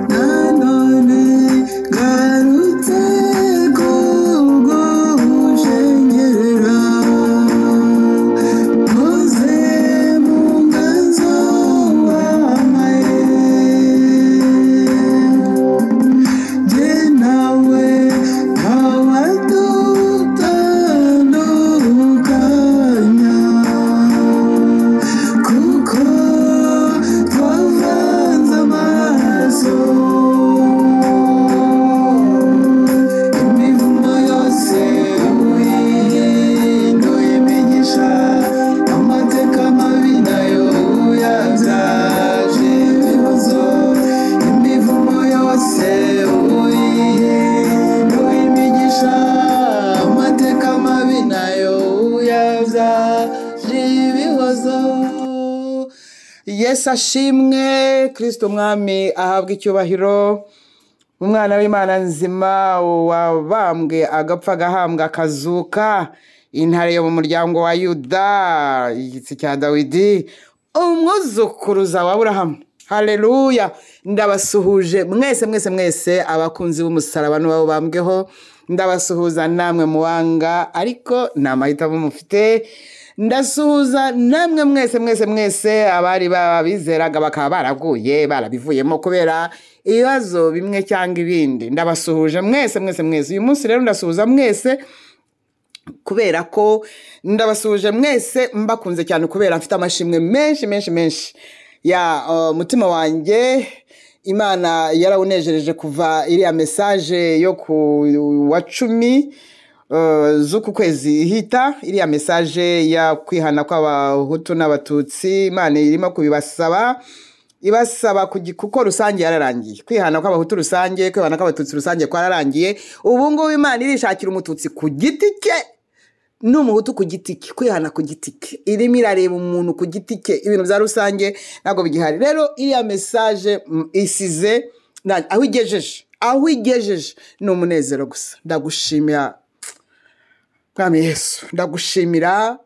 Nanone ngarutse kugushengerera, nkoze mu nganzo wampaye. Jye nawe ntawadutandukanya, kuko twavanze amaraso. Imivumo yose uyihinduye imigisha, amateka mabi nayo uyabyaje ibihozo. Imivumo yose uyihinduye imigisha, amateka mabi nayo uyabyaje ibihozo. Yesu ashimwe, Kristo umwami ahabwa icyubahiro, umwana w'Imana nzima wabambwe agapfa agahambwa akazuka, intare yo mu muryango wa Yuda, igitsi cya Dawidi, umwuzukuruza wa Aburahamu. Haleluya! Ndabasuhuje mwese mwese mwese abakunzi b'umusaraba n'abawubambweho, ndabasuhuza namwe muwanga ariko nta mahitamo mufite. Ndasuhuza namwe mwese mwese mwese abari babizeraga bakaba baraguye barabivuyemo kubera ibibazo bimwe cyangwa ibindi. Ndabasuhuje mwese mwese mwese. Uyu munsi rero ndasuhuza mwese kubera ko ndabasuhuje mwese mbakunze cyane, kubera mfite amashimwe menshi menshi menshi ya mutima wanjye. Imana yarawunejereje kuva iriya message yo ku wa 10 z'uku kwezi ihita, iriya message ya kwihana kw'abahutu n'abatutsi. Imana irimo kubibasaba, ibasaba kuko rusange yararangiye. Kwihana kw'abahutu rusange, kwihana kw'abatutsi rusange kwararangiye. Ubu ngubu Imana irishakira umututsi ku giti cye n'umuhutu ku giti cye, kwihana ku giti cye. Irimo irareba umuntu ku giti cye, ibintu bya rusange ntabwo bigihari. Rero iriya message isize aho igejeje, aho igejeje ni umunezero gusa. Ndagushimira Mwami Yesu, ndagushimira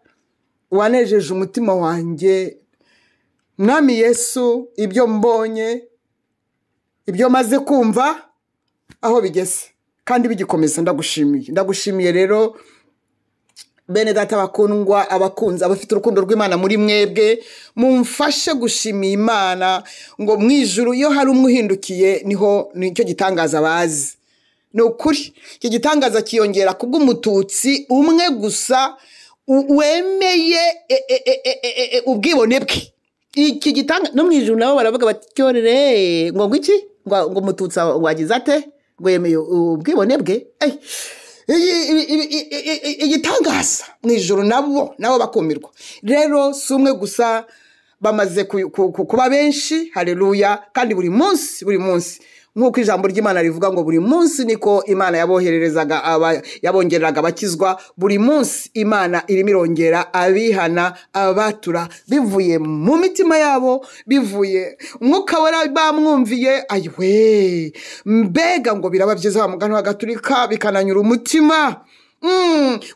wanejeje umutima wanjye. Mwami Yesu, ibyo mbonye, ibyo maze kumva aho bigeze kandi bigikomeza, ndagushimiye. Ndagushimiye rero bene data bakundwa, abakunzi, abafite urukundo rw'Imana muri mwebwe, mumfashe gushimira Imana ngo mu ijuru iyo hari umwe uhindukiye niho nicyo gitangaza bazi. Ni ukuri iki gitangaza kiyongera kubw'umututsi umwe gusa wemeye ubwibone bwe. Iki gitanga no mu ijuru nabo baravuga bati cyorere ngo ngwiki ngo umututsi wagize ate ngo yemeye ubwibone bwe. Igitangaza mu ijuru nabo bakumirwa. Rero si umwe gusa, bamaze kuba benshi. Haleluya! Kandi buri munsi buri munsi nk'uko ijambo ry'Imana rivuga ngo buri munsi niko Imana yabohererezaga yabongereraga abakizwa. Buri munsi Imana irimo irongera abihana, abatura bivuye mu mitima yabo, bivuye umwuka wera bamwumviye. Ayiwe, mbega ngo biraba byiza wa mugani wa Gatulika, bikananyura umutima.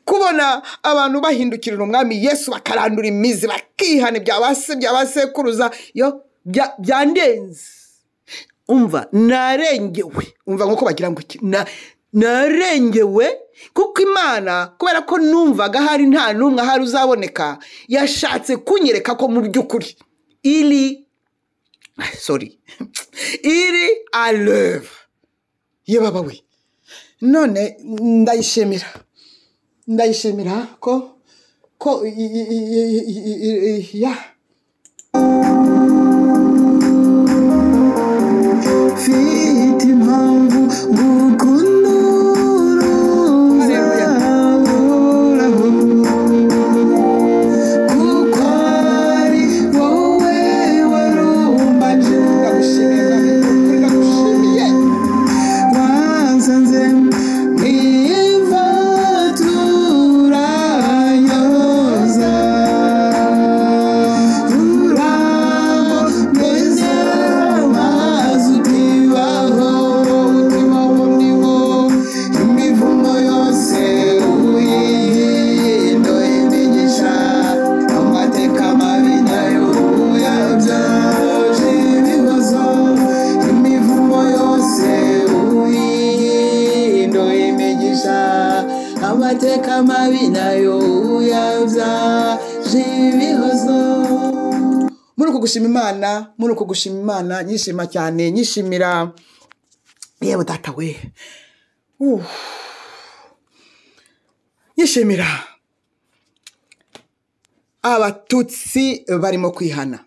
Kubona abantu bahindukirira umwami Yesu, bakarandura imizi, bakihana ibya basekuruza, yo byandenze. Umva narengewe, umva nkuko bagira ngo narengewe, kuko Imana kubera ko numvaga hari nta n'umwe ahari uzaboneka, yashatse kunyereka ko mu by'ukuri iri sorry iri à l'œuvre. Ye baba we, none ndayishimira, ndayishimira ko ya Mfite impamvu ngukunda uzahoraho, kuko ari wowe warumbanje. Ndagushimiye, Wansanze mu iva turanyoza, uyabyaje ibihozo. Muri uku gushima Imana, muri uku gushima Imana, nyishima cyane, nyishimira yewe data we, nyishimira abatutsi barimo kwihana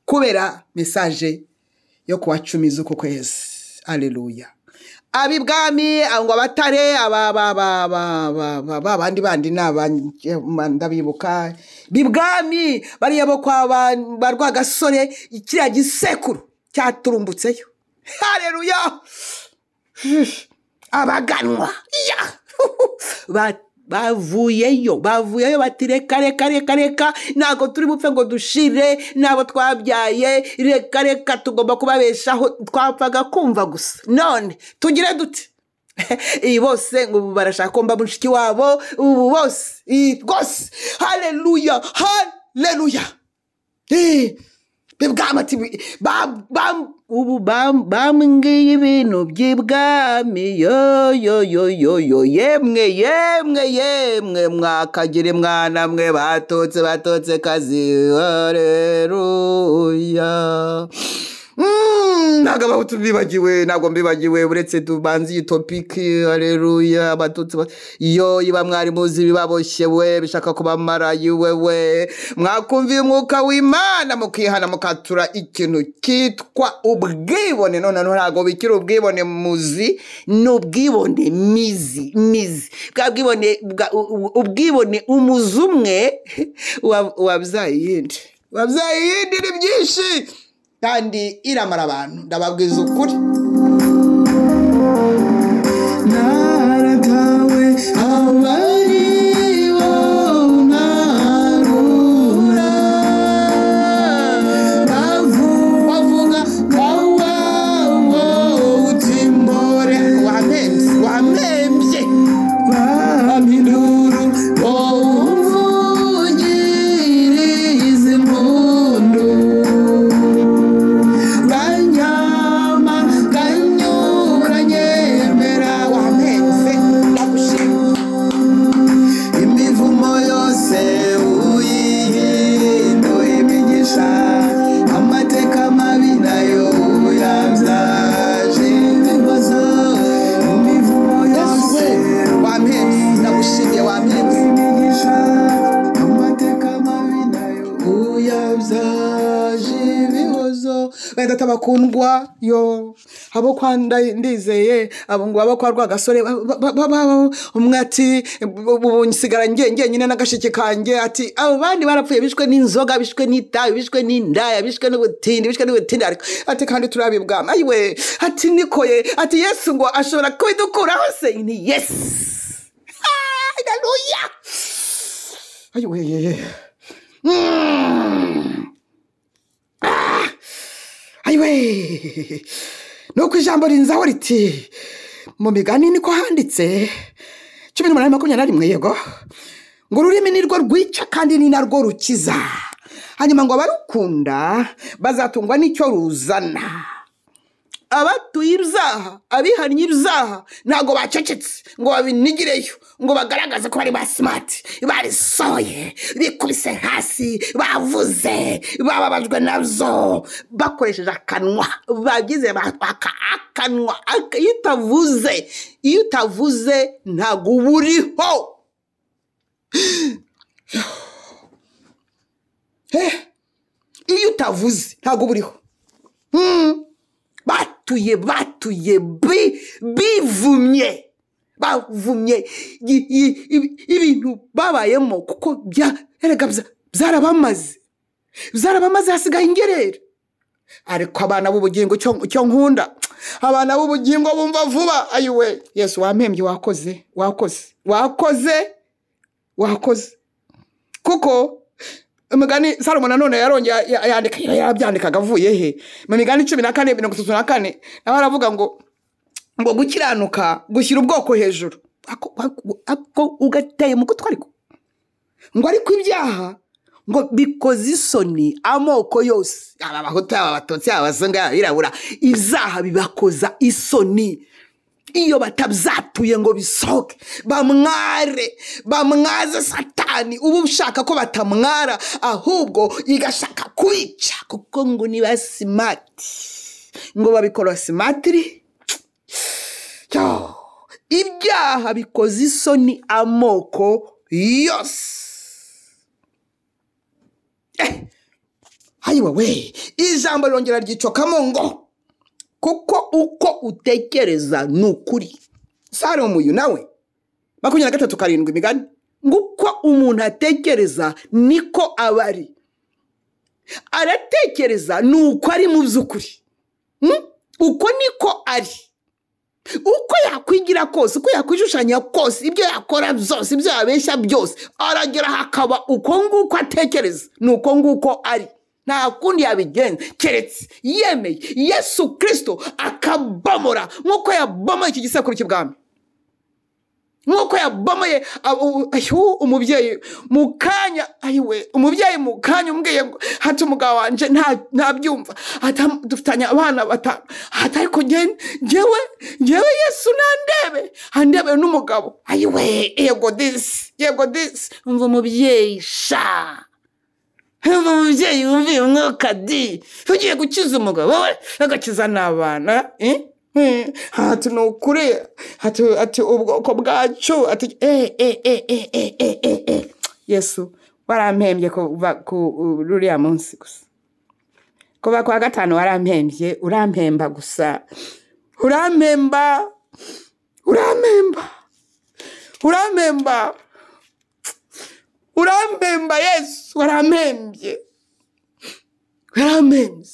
kubera message yo kuwa 10 z'uku kwezi. Haleluya. Abibwami ngo abatare aba ba ba ba ba ba bandi bandi ndabibuka bibwami bariya bo kwa ba Rwagasore, kiriya gisekuru cyaturumbutseyo. Haleluya. Abaganwa ya bavuyeyo bati reka reka reka reka, ntabwo turi bupfe ngo dushire nabo twabyaye, reka reka tugomba kubabeshaho, twapfaga kumva gusa none tugire dute? Iyi bose ngo barashaka ko mba mushiki wabo ubu bose rwose. Haleluya, haleluya. Ubu bambwiye ibintu by'ibwami, yo yo yo yo yo, yemwe yemwe yemwe, mwakagire mwana mwe batotse batotse kazi. Haleluya. Ntabwo abahutu bibagiwe, ntabwo mbibagiwe, uretse tubanze iyi topiki. Haleluya. Abatutsi yo iba mwari muzi bibaboshye we bishaka kubamara yuwewe, mwakumviye umwuka w'Imana mukihana mukatura ikintu cyitwa ubwibone. None ntabwo bikiri ubwibone muzi, ni ubwibone mizi mizi, bwa bwibone, ubwibone umuzi umwe wabyaye iyindi, wabyaye iyindi ni byinshi kandi iramara abantu, ndababwiza ukuri. Naratawe abari bo ntarura, bavuga wawo utimbore, wampembye bampinduru umvugirize impundu, banyama kanyuranyemera, wampembye ndagushima. Imivumo yose uyihinduye imigisha, amateka mabi nayo uyabyaje ibihozo. Imivumo yose wampembye ndagushimiye, wampembye imigisha, amateka mabi nayo uyabyaje ibihozo. Wenda tabakundwa yo abo kwa Ndizeye, abo ngo abo kwa Rwagasore, umwe ati ubu nsigara njyenyine n'agashiki kanjye, ati abo bandi barapfuye bishwe n'inzoga, bishwe n'itabi, bishwe n'indaya, bishwe n'ubutindi, bishwe n'ubutindi, ariko ati kandi turabibwama. Ayiwe, ati nikoye, ati Yesu ngo ashobora kubidukuraho se? Ni Yesu. Haleluya. Ayiwe. Ayiwe. Nuko ijambo rinzaho riti mu migani niko handitse 18:21, yego, ngo ururimi nirwo rwica kandi ni narwo rukiza, hanyuma ngo abarukunda bazatungwa n'icyo ruzana. Abatuye ibyaha, abihannye ibyaha, ntabwo bacecetse ngo babinigireyo, ngo bagaragaze ko bari ba smart, barisohoye, bikubise hasi, bavuze, bababajwe nabyo, bakoresheje akanwa, bagize akanwa. Iyo utavuze ntabwo uba uriho. Iyo utavuze ntabwo uba uriho. Batuye bivumye, bavumye ibintu babayemo, kuko byarabamaze, hasigaye ingerere. Ariko abana b'ubugingo cyo nkunda, abana b'ubugingo bumva vuba. Ayiwe Yesu wampembye, wakoze wakoze wakoze wakoze. Kuko umugani Salomo nanone yarongeye yandika, yabyandikaga avuye he? Mu migani 14:34 nawe aravuga ngo gukiranuka gushyira ubwoko hejuru, ako ugateye mu gutwi, ariko ngo ariko ibyaha ngo bikoze isoni amoko yose, aba abahutu, aba abatutsi, aba abazungu, abirabura, ibyaha bibakoza isoni. Iyo batabyatuye ngo bisohoke, bamware, bamwaze Satani uba ushaka ko batamwara, ahubwo igashaka kubica, kuko ngo niba smart, ngo babikora smartly. Ibyaha bikoze isoni amoko yose. Ayiwa we, ijambo rirongera ryicokamo ngo kuko uko utekereza ni ukuri. Salomo uyu nawe 23:7 imigani, ngo uko umuntu atekereza niko aba ari. Aratekereza ni uko ari mu by'ukuri, uko niko ari. Uko yakwigira kose, uko yakwishushanya kose, ibyo yakora byose, ibyo yabeshya byose, aragera hakaba uko nguko atekereza ni uko nguko ari. Nta kundi yabigenza keretse yemeye Yesu Kristo akabomora, nk'uko yabomoye iki gisekuru cy'ubwami, nk'uko yabomoye umubyeyi mu kanya. Ayiwe, umubyeyi mu kanya umbwiye ngo hati umugabo wanje ntabyumva, dufitanye abana batanu, hati ariko njyewe Yesu nandebe, andebe n'umugabo. Ayiwe, yego disi, yego disi. Umva umubyeyi sha, umva umubyeyi wumviye umwuka di, ugiye gukiza umugabo we agakiza n'abana. Ati ni ukuri, ati ubwoko bwacu, ati Yesu warampembye kuva ku ruriya munsi gusa, kuva kwa gatanu warampembye, urampemba gusa, urampemba, urampemba, urampemba, urampemba Yesu, warampembye, warampembye,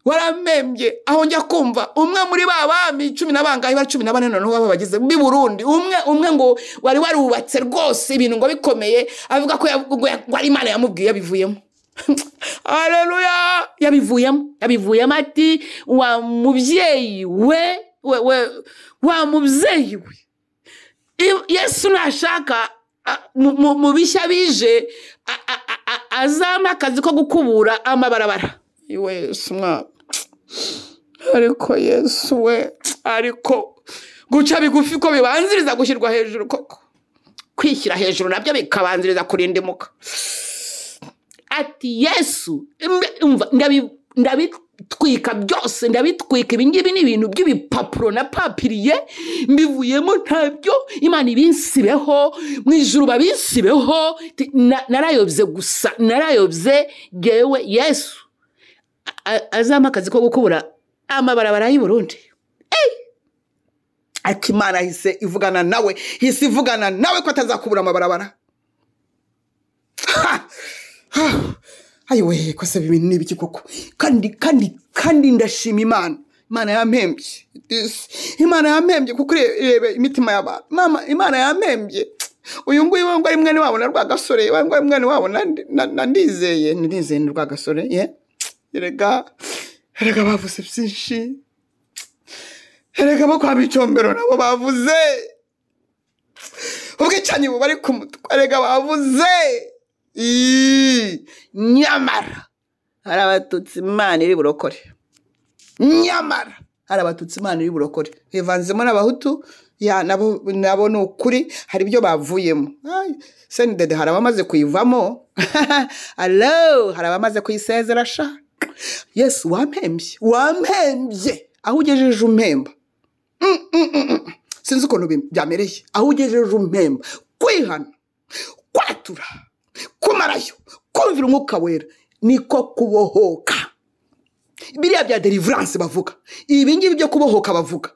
warampembye. Aho njya kumva umwe muri ba bami 10 na bangahe, ba 14 noneho baba bagize b'i Burundi, umwe ngo wari warubatse rwose ibintu ngo bikomeye, avuga ko ngo ari Imana yamubwiye, yabivuyemo. Haleluya, yabivuyemo ati wa mubyeyi we, wa mubyeyi we, Yesu nashaka mu bishya bije azama akazi ko gukubura amabarabara. Iwe Yesu mwana, ariko Yesu we, ariko guca bigufi ko bibanziriza gushyirwa hejuru koko, kwishyira hejuru nabyo bikabanziriza kurindimuka. Ati Yesu ndabitwika byose, ndabitwika ibingibi ni ibintu by'ibipapuro na papiriye, mbivuyemo ntabyo, Imana ibinsibeho, mu ijuru babinsibeho, narayobye gusa, narayobye gewe. Yesu azama akazi ko gukubura amabarabara y'i Burundi. Ariko Imana hise ivugana nawe, hise ivugana nawe ko atazakubura amabarabara. Ayiwe, ko se ibintu ni ibiki koko? Kandi ndashima Imana. Imana yampembye. Imana yampembye kuko irebe imitima y'abantu. Mama, Imana yampembye. Uyu nguyu ngo ari mwene wabo na Rwagasore, ngo ari mwene wabo na Ndizeye, Ndizeye ni Rwagasore, ye. Erega bavuze byinshi. Erega bo kwa Bicombero nabo bavuze. Ubwicanyi bari ku mutwe, erega bavuze. Nyamara hari abatutsi Imana iri burokore. Nyamara hari abatutsi Imana iri burokore. Hivanzemo n'abahutu, ya nabo ni ukuri hari ibyo bavuyemo. CNDD hari abamaze kuyivamo. Allo, hari abamaze kuyisezera sha. Yesu wampembye, wampembye aho ugejeje umpemba. Sinzi ukuntu byamereye, aho ugejeje umpemba. Kwihana, kwatura, kumarayo, kumvira umwuka wera niko kubohoka. Biriya bya deliverance bavuga, ibi ngibi byo kubohoka bavuga,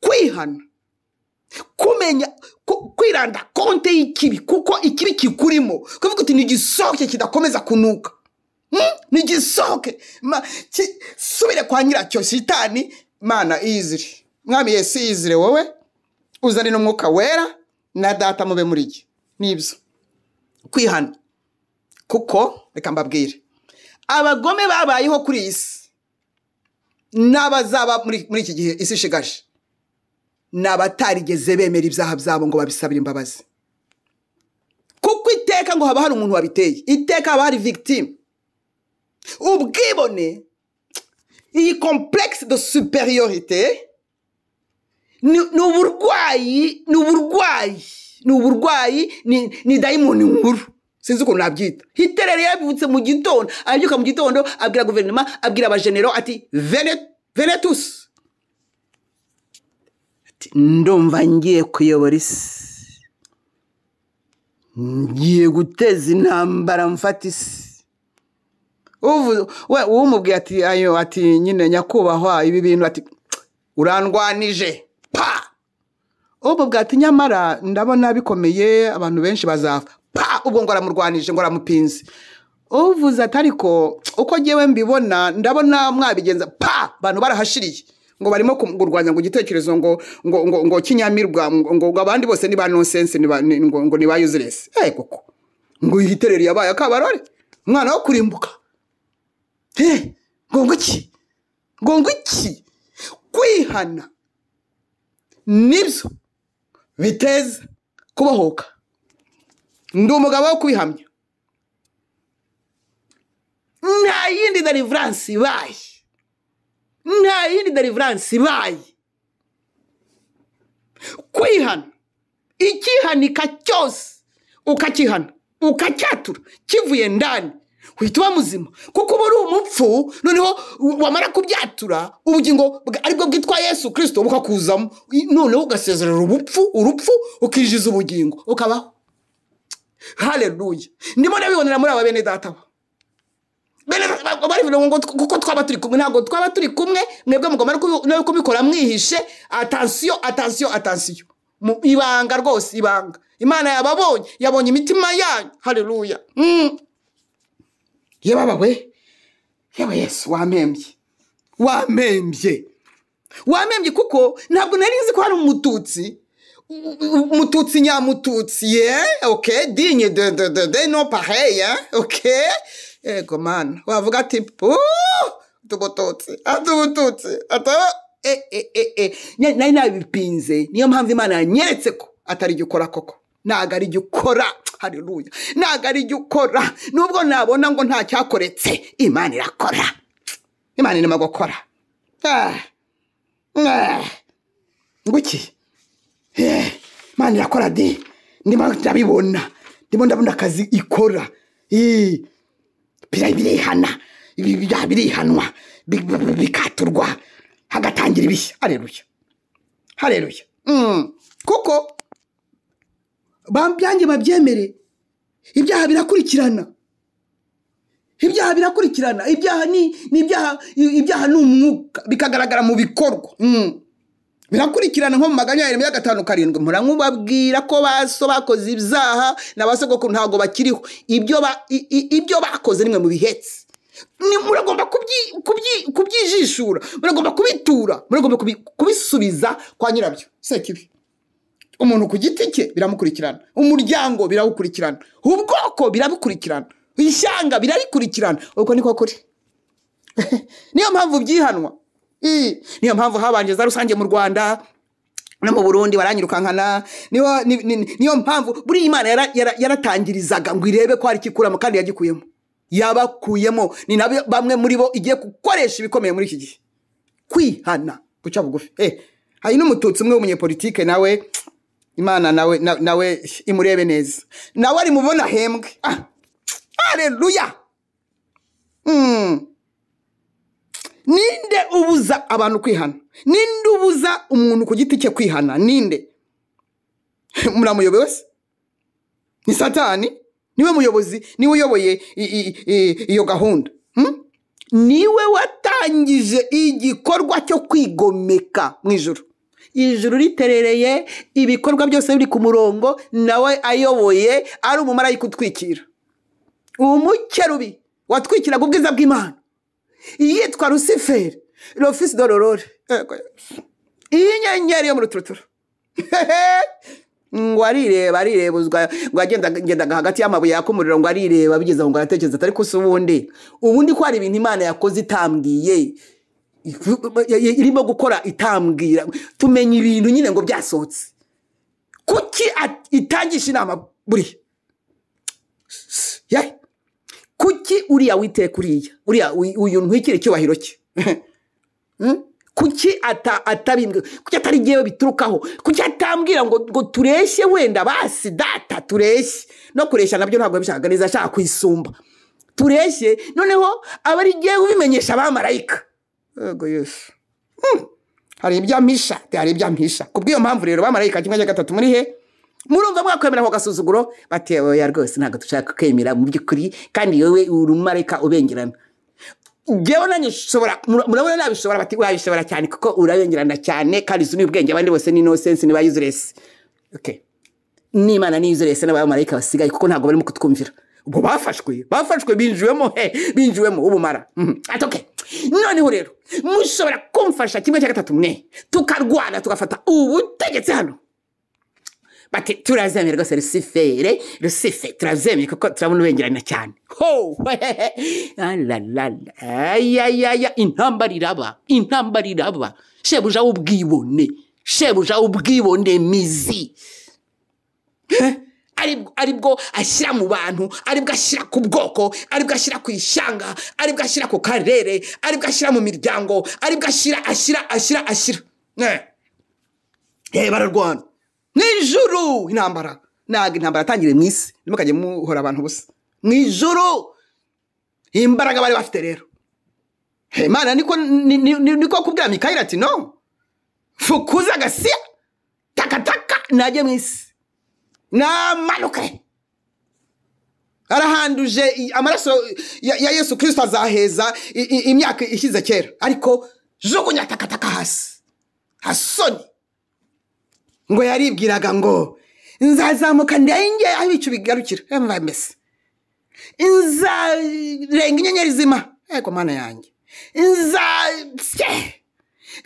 kwihana, kumenya, kwiranda konte y'ikibi, kuko ikibi kikurimo, kuvuga uti nigisohoke kidakomeza kunuka. Nigisohoke, subire kwa nyiracyo shitani. Mana izire, Mwami Yesu izire wowe, uzane n'umwuka wera na data mube muri iki. Nibyo kwihana, kuko reka mbabwire, abagome babayeho kuri iyi si n'abazaba muri iki gihe isi ishigaje n'abatarigeze bemera ibyaha byabo ngo babisabire imbabazi. Kuko iteka ngo haba hari umuntu wabiteye, iteka haba hari victime. Ubwibone, iyi complexe de supériorité Ni uburwayi, ni uburwayi, ni uburwayi, ni dayimoni nkuru, sinzi ukuntu nabyita. Hitler yabivutse mu gitondo, arabyuka mu gitondo, abwira guverinoma, abwira abajenero ati venez tous, ati ndumva ngiye kuyobora isi, ngiye guteza intambara, mfata isi. We umubwiye ati ayo, ati nyine nyakubahwa ibi bintu, ati urandwanije pa. Umubwiye ati nyamara ndabona bikomeye, abantu benshi bazapfa pa, ubwo ngo aramurwanije, ngo aramupinze. Uvuze ati ariko uko ngewe mbibona ndabona mwabigenza pa, abantu barahashiriye ngo barimo kurwanya ngo igitekerezo ngo ngo ngo ngo kinyamirwa, ngo ngo abandi bose ni ba nonsense, ni ba ngo ngo ni ba useless. Koko ngo Hitler yabaye akabarore, umwana wo kurimbuka. Ngo ngo iki? Ngo ngo iki? Kwihana nibyo biteza kubohoka. Ndi umugabo wo kwihamya, nta yindi deliverance ibaye, nta yindi deliverance ibaye. Kwihana, ikihanika cyose ukakihana, ukacyatura kivuye ndani, uhita uba muzima, kuko uba uri umupfu. Noneho wamara kubyatura, ubugingo aribwo bwitwa Yesu Kirisito bukakuzamo, noneho ugasezerera ubupfu, urupfu, ukinjiza ubugingo, ukabaho. Haleluya! Ndimo ndabibonera muri aba bene data bene barivuga ngo kuko twaba turi kumwe, ntabwo twaba turi kumwe. Mwebwe mugomba no kubikora mwihishe. Attention, attention, attention, mu ibanga rwose, ibanga. Imana yababonye, yabonye imitima yanyu. Haleluya! Yewe we, yewe Yesu, wampembye, wampembye, wampembye, kuko ntabwo nari nzi ko hari umututsi, umututsi nyamututsi ye, ok, digne de nom pareil, hein, ok. Ego mana, wavuga ati pu tubututsi, atubututsi ato e e e e nari nabipinze. Niyo mpamvu Imana yanyeretse ko atari jya ukora koko, ntabwo ari jya ukora. Haleluya! Ntabwo ari jya ukora, nubwo nabona ngo nta cyakoretse. Imana irakora, Imana irimo gukora. Nguki? Imana irakora di, ndimo ndabibona, ndimo ndabona akazi ikora. Birihana, ibyaha birihanwa, bikaturwa, hagatangira ibishya. Haleluya, haleluya! Kuko byanjye babyemere, ibyaha birakurikirana, ibyaha birakurikirana. Ibyaha ni ibyaha, ibyaha ni umwuka, bikagaragara mu bikorwa. Birakurikirana nko mu maganya ya Yeremiya 5:7, mpora nkubabwira ko baso bakoze ibyaha na basogokuru ntabwo bakiriho. Ibyo bakoze nimwe mu bihetse, muragomba kubyijishura, muragomba kubitura, muragomba kubisubiza kwa nyirabyo sekibi. Umuntu ku giti cye biramukurikirana, umuryango birawukurikirana, ubwoko birabukurikirana, ishyanga birarikurikirana. Uko niko kuri. Niyo mpamvu byihanwa, niyo mpamvu habanje za rusange mu Rwanda no mu Burundi, baranyirukankana. Niyo mpamvu buriya Imana yaratangirizaga ngo irebe ko hari ikikuramo, kandi yagikuyemo, yabakuyemo. Ni nabo bamwe muri bo igiye gukoresha ibikomeye muri iki gihe. Kwihana, guca bugufi. Hari n'umututsi umwe w'umunyepolitike, nawe Imana nawe imurebe neza, nawe ari mubona ahembwe. Haleluya! Ninde ubuza abantu kwihana? Ninde ubuza umuntu ku giti cye kwihana? Ninde? Muramuyobewe se? Ni Satani, niwe muyobozi, niwe uyoboye iyo gahunda. Niwe watangije igikorwa cyo kwigomeka mu ijuru. Ijuru riterereye, ibikorwa byose biri ku murongo, nawe ayoboye ari umumarayika utwikira, umukerubi watwikiraga ubwiza bw'Imana, yitwa Rusiferi, le fils de l'aurore, iyi nyenyeri yo mu ruturuturu. Ngo arireba, arirebuzwa, ngo agendaga hagati y'amabuye yaka umuriro, ngo arireba, bigeze aho ngo aratekereza ati ariko se ubundi ko hari ibintu Imana yakoze itambwiye, irimo gukora itambwira, tumenya ibintu nyine ngo byasohotse, kuki itangisha inama buriya? Kuki uriya witeka, uriya uyu ntwikira icyubahiro cye? Kuki atabimbwira? Kuki atari jyewe biturukaho? Kuki atambwira ngo tureshye wenda basi data tureshye? No kureshya nabyo ntabwo yabishakaga neza, ashaka kwisumba. Tureshye noneho aba ari jyewe ubimenyesha abamarayika. Yego Yesu. Hari ibyo ampisha, hari ibyo ampisha. Kubw'iyo mpamvu rero bamarayika kimwe cya gatatu muri he? Murumva mwakwemera ako gasuzuguro? Bati oya rwose ntabwo dushaka kwemera mu by'ukuri, kandi wowe uri umumarayika ubengerana. Njyewe nanjye nshobora, murabona nabishobora, bati wabishobora cyane kuko urabengerana cyane kandi uzi n'ubwenge, abandi bose ni nonsense, ni ba useless. Okay. N'Imana ni useless n'abamarayika basigaye kuko ntabwo barimo kutwumvira. Ubwo bafashwe binjiwemo, he binjiwemo ubumara. Ati okay. Noneho rero mushobora kumfasha kimwe cya gatatu mwe tukarwana tugafata ubutegetsi hano. Bati turazemera rwose Rusifere, Rusife turazemeye kuko turabona ubengerana cyane. Ho! Alalala. Ayayaya, intambara iraba, intambara iraba. Shebuja w'ubwibone, shebuja w'ubwibone mizi. Aribwo ashyira mu bantu, aribwo ashyira ku bwoko, aribwo ashyira ku ishyanga, aribwo ashyira ku karere, aribwo ashyira mu miryango, aribwo ashyira ashyira ashyira ashyira. Bararwana mw'ijuru intambara. Ntabwo intambara yatangiriye mu isi, ntimukajye muhora abantu busa. Mw'ijuru imbaraga bari bafite rero. Imana niko kubwira Mikayeli ati no, fukuza agasiya takataka najye mu isi namanuke. Arahanduje amaraso ya Yesu Kristo azaheza imyaka ishize kera, ariko jugunya takataka hasi hasoni. Ngo yaribwiraga ngo nzazamuka ndenge aho ibicu bigarukira, mbese nzarenga inyenyeri zima, ego mana yanjye, nzasye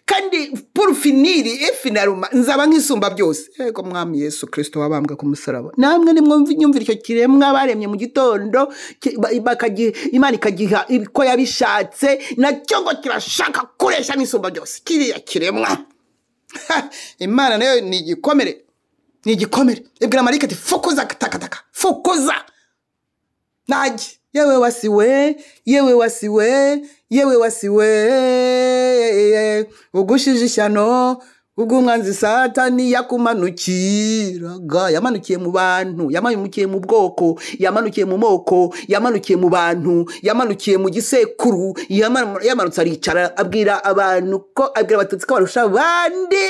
kandi purufiniri efinaruma nzaba nk'isumba byose. Ego mwami Yesu Kristo wabambwe ku musaraba. Namwe nimwumva icyo kiremwa baremye mu gitondo, Imana ikagiha ko yabishatse, nacyo ngo kirashaka kuresha n'isumba byose kiriya kiremwa. Imana nayo ni igikomere, ni igikomere. Ibwira marayika ati fukuza takataka, fukuza najye. Yewe wasiwe, yewe wasiwe, yewe wasiwe, ugushije ishyano ubwo umwanzi Satani yakumanukiraga. Yamanukiye mu bantu, yamanukiye mu bwoko, yamanukiye mu moko, yamanukiye mu bantu, yamanukiye mu gisekuru, yamanutse aricara abwira abantu ko, abwira abatutsi ko barusha abandi,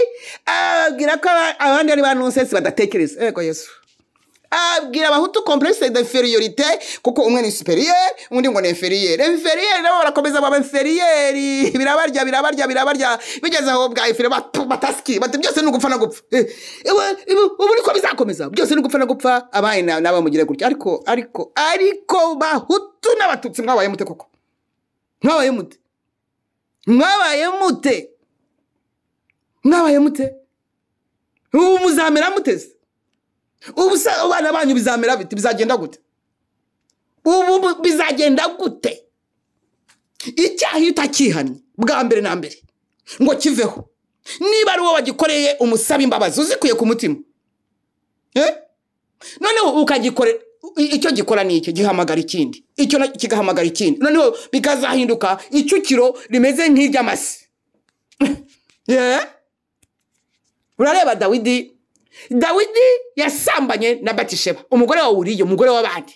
abwira ko abandi ari ba nonsense badatekereza. Ego Yesu. Abwira abahutu complexe d'infériorité kuko umwe ni supérieur undi ngo ni inférieur. Inférieur nabo barakomeza baba inférieur, birabarya birabarya birabarya bigeze aho bwa inférieur bataski bati byose ni ugupfa no gupfa. Ubu niko bizakomeza, byose ni ugupfa no gupfa, abaye nabo mugire gutya. Ariko ariko ariko bahutu n'abatutsi mwabaye mute koko? Mwabaye mute? Mwabaye mute? Mwabaye mute? Ubu muzamera muteze? Ubu se abana banyu bizamera bite? Bizagenda gute? Ubu bizagenda gute? Icyaha iyo utakihannye bwa mbere na mbere ngo kiveho, niba ari wowe wagikoreye umusaba imbabazi uzikuye ku mutima, noneho ukagikorera icyo gikora ni icyo gihamagara ikindi, icyo kigahamagara ikindi, noneho bikazahinduka icukiro rimeze nk'iry'amase. Urareba Dawidi. Dawidi yasambanye na Batisheba, umugore wa Uriya, umugore w'abandi.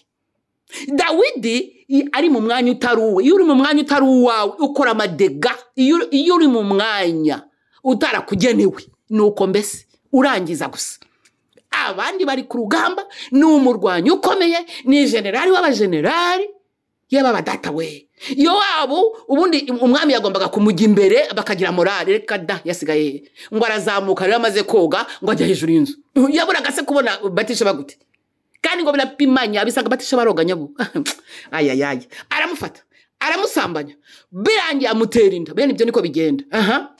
Dawidi ari mu mwanya utari uwe. Iyo uri mu mwanya utari uwawe ukora amadega. Iyo uri mu mwanya utarakugenewe nuko mbese urangiza gusa. Abandi bari ku rugamba, ni umurwanyi ukomeye, ni generali w'abagenerali, yaba data we. Yowabu ubundi umwami yagombaga kumujya imbere bakagira morale, reka da yasigaye ngo arazamuka rero amaze koga ngo ajya hejuru y'inzu. Yaburaga se kubona Batisheba gute? Kandi ngo birapimanya bisanga Batisheba aroga nyabu. Ayayaya, aramufata aramusambanya, birangiye amutera inda. Bene ibyo niko bigenda. Aha,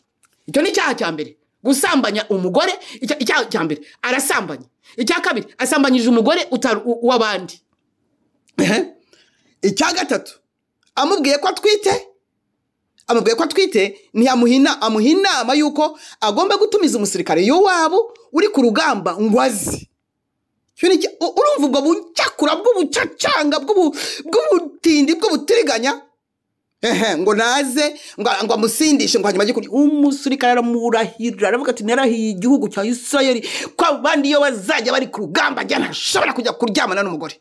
icyo ni icyaha cya mbere, gusambanya umugore. Icyaha cya mbere arasambanya. Icya kabiri asambanyije umugore utari uw'abandi. Icya gatatu amubwiye ko atwite, amubwiye ko atwite, ntiyamuhina, amuha inama yuko agomba gutumiza umusirikare Yowabu uri ku rugamba ngo aze. Urumva ubwo bucyakura bw'ubucacanga bw'ubutindi bw'ubutiriganya. Ngo naze ngo amusindishe ngo hanyuma ajye kurya. Umusirikare aramurahira, aravuga ati narahiye igihugu cya Isirayeli ko abandi iyo bazajya bari ku rugamba njye ntashobora kujya kuryamana n'umugore.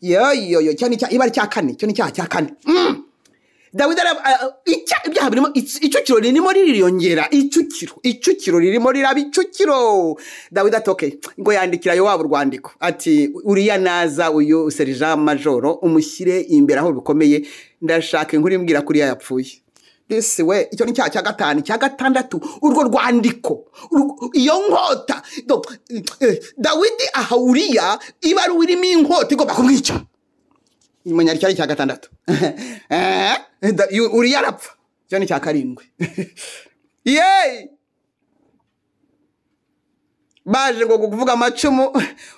Yoyoyo, cyo ni iba ari cya kane, cyo ni icyaha cya kane. Dawidi ibyaha birimo icukiro ririmo ririyongera, icukiro ririmo riraba icukiro. Dawidi ati okay, ngo yandikira Yowabu urwandiko ati uriya naza uyu serija majoro umushyire imbere aho bikomeye, ndashaka inkuru imbwira ko uriya yapfuye. Ese we, icyo ni icyaha cya gatanu. Icya gatandatu, urwo rwandiko, iyo nkota, Dawidi aha uriya ibaruwa irimo inkota igomba kumwica. Imenya cyari cya gatandatu. Uriya arapfa. Icyo ni cya karindwi. Yeee! Baje ngo kuvuga amacumu,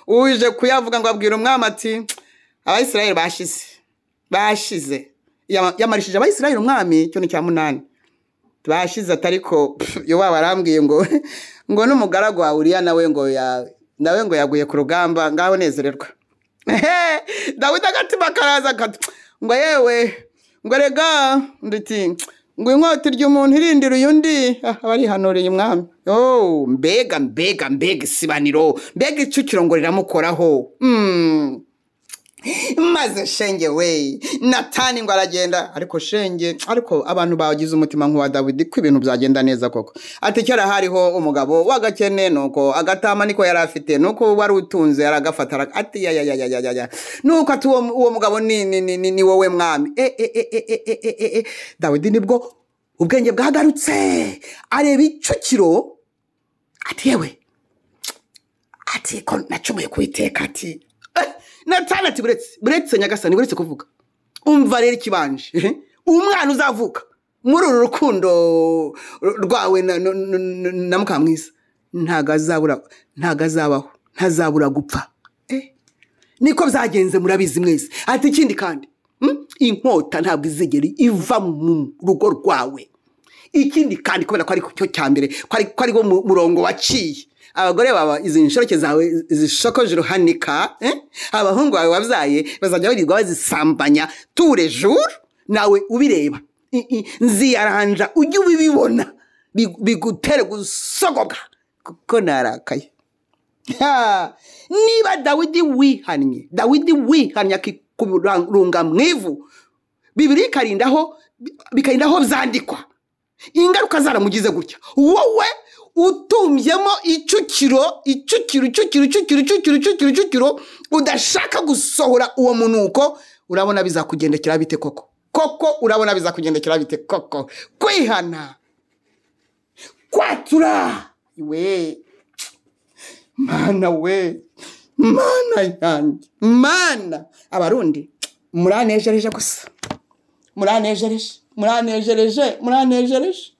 uje kuyavuga ngo abwira umwami ati Abayisiraheli bashize. Bashize. Yamarishije Abayisiraheli umwami, icyo ni cya munani. Bashize atariko Yowabu arambwiye ngo ngo n'umugaragu wawe uriya nawe ngo yaguye ku rugamba, ngaho nezererwa. Dawidi agatima karaza ngo yewe ngo rega nditi ngo inkota irya umuntu irindira uyundi, abarihanuriye umwami. Oh, mbega mbega mbega isibaniro, mbega icukiro ngo riramukoraho. Maze shenge we, Natani ngo aragenda, ariko shenge, ariko abantu bagize umutima nk'uwa Dawidi ko ibintu byagenda neza koko. Ati kera hariho umugabo w'agakene, nuko agatama niko yari afite, nuko wari utunze aragafata, ati ya ya ya ya ya ya. Nuko ati uwo mugabo ni wowe mwami. Dawidi nibwo ubwenge bwagarutse, areba icukiro, ati yewe, ati ko nacumuye kuiteka, ati Natani ati buretse nyagasani, buretse kuvuga. Umva rero ikibanje. Umwana uzavuka muri uru rukundo rwawe na Mukamwiza ntago azabaho, ntazabura gupfa. Niko byagenze murabizi mwese. Ati ikindi kandi, inkota ntabwo izigera iva mu rugo rwawe. Ikindi kandi kubera ko ari cyo cya mbere, ko ari wo murongo waciye. Abagore baba izi nshoreke zawe zishokoje uruhanika, abahungu bawe wabyaye bazajya barirwa bazisambanya tous les jours, nawe ubireba. Nziyaranja ujye ubibona bigutere gusogoka kuko narakaye. Niba Dawidi wihannye, Dawidi wihannye akikurunga mu ivu, Bibiliya bikarindaho byandikwa, ingaruka zaramugize gutya. Wowe utumbyemo icukiro icukiro icukiro icukiro icukiro icukiro icukiro, udashaka gusohora uwo munuko, urabona bizakugendekera bite koko? Koko urabona bizakugendekera bite koko? Kwihana, kwatura, we mana, we mana yanjye, mana. Abarundi muranejereje gusa, muranejereje, muranejereje, muranejereje,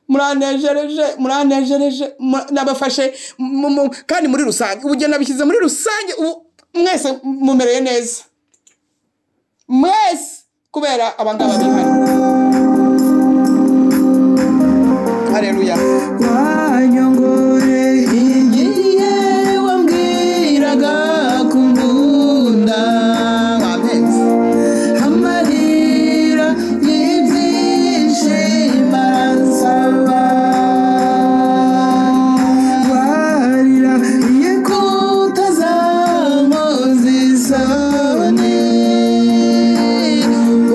muranejereje, muranejereje, nabafashe kandi muri rusange, ubugeni nabishyize muri rusange, ubu mwese mumereye neza mwese kubera abangaba bihari. Haleluya. Wanyongore igiye wambwiraga kumbunda, amarira y'ibyishimo aransaba, warira kutazankoza isoni,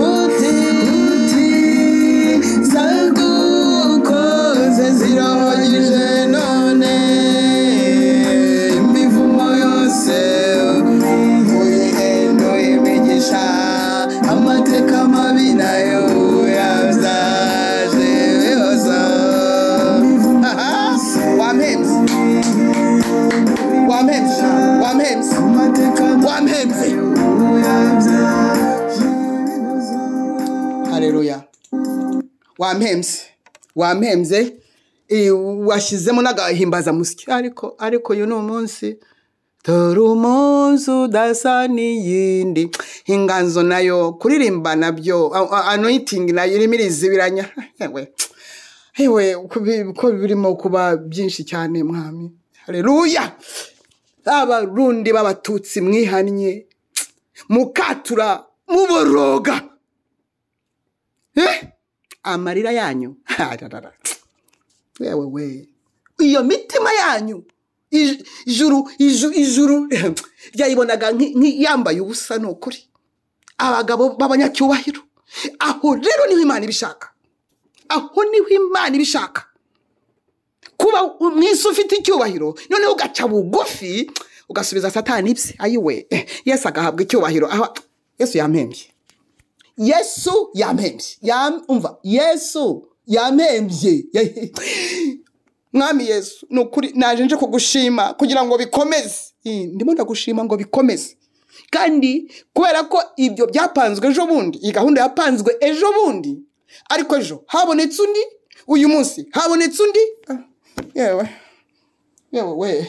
uti zagukoze zirahagije none, imivumo yose uyihinduye imigisha, amateka mabi nayo yabyaje ibihozo. Wampembye, wampembye, wampembye, wampembye. Haleluya. Wampembye, wampembye, washyizemo n'agahimbazamusyi. Ariko uyu ni umunsi, dore umunsi udasa n'iyindi. Inganzo nayo kuririmba nabyo, anointing nayo irimo irizibiranya. Ewe, ko birimo kuba byinshi cyane mwami. Haleluya. Abarundi b'abatutsi mwihannye, mukatura, muboroga. Amarira yanyu, yewe we, iyo mitima yanyu, ijuru ijuru ryayibonaga nk'iyambaye ubusa. Ni ukuri, abagabo b'abanyacyubahiro, aho rero niho Imana ibishaka, aho niho Imana ibishaka. Kuba mu isi ufite icyubahiro, noneho ugaca bugufi, ugasubiza Satani ibye, ayiwe, Yesu agahabwa icyubahiro. Aho Yesu yampembye, Yesu yampembye, umva, Yesu yampembye. Mwami Yesu, ni ukuri naje nje kugushima kugira ngo bikomeze. Ndimo ndagushima ngo bikomeze. Kandi kubera ko ibyo byapanzwe ejo bundi, iyi gahunda yapanzwe ejo bundi, ariko ejo habonetse undi, uyu munsi habonetse undi. Yewe yewe we,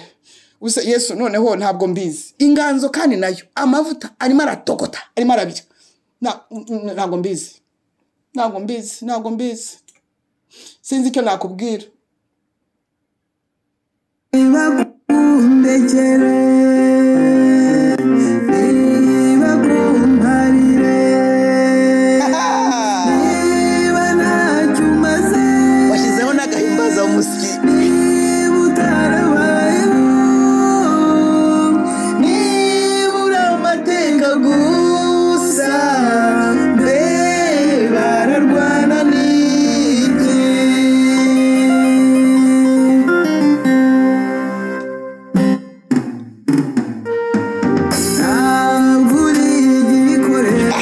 Use Yesu, noneho ntabwo mbizi. Inganzo kandi nayo amavuta arimo aratogota, arimo arabya. Ntabwo mbizi, ntabwo mbizi, ntabwo mbizi, sinzi icyo nakubwira. Bakundekere, nibakumparire, niba ntacyo umaze, Washyizeho n'agahimbaza umusyi. niba utarabayeho, niba uri amateka gusa, mbe bararwana n'iki? Ntabwo uri igikoresho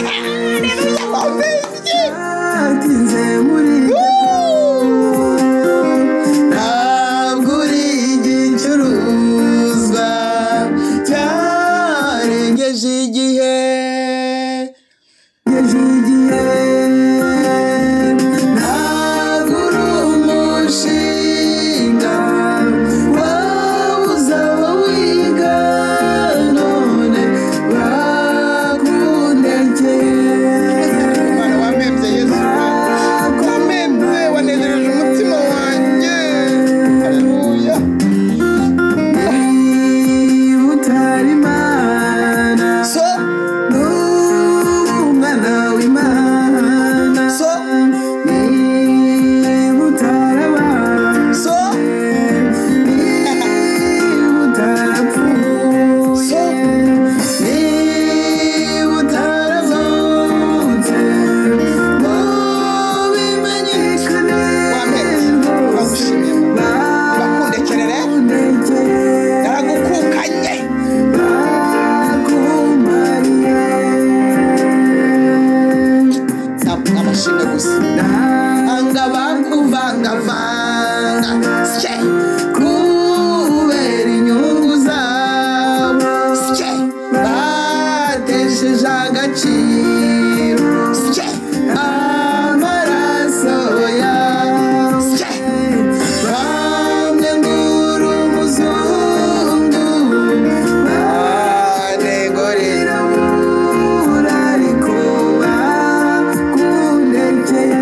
cyatinze muri, ntabwo uri igicuruzwa cyarengeje igihe, igihe. Ntabwo uri umushinga wabuze abawiga none bakundekeye. Imana, wampembye Yesu, wampembye, wanezereje umutima wanjye, haleluya. Niba utari Imana, So n'ubu umwana w'Imana, so niba utarabaye, so niba utarapfuye, so niba utarazutse ngo bimenyekane, Wampembye, turagushimiye, bakundekerere, bakundekeye, naragukukanye. Bakumariye. Amashimwe gusa anga bakuvangavanga sye kubera inyungu zabo, sye batesheje agaciro sye amaraso yawe, sye bamwe ngo uri umuzungu, banegorera banegorera, ariko bakundekeye.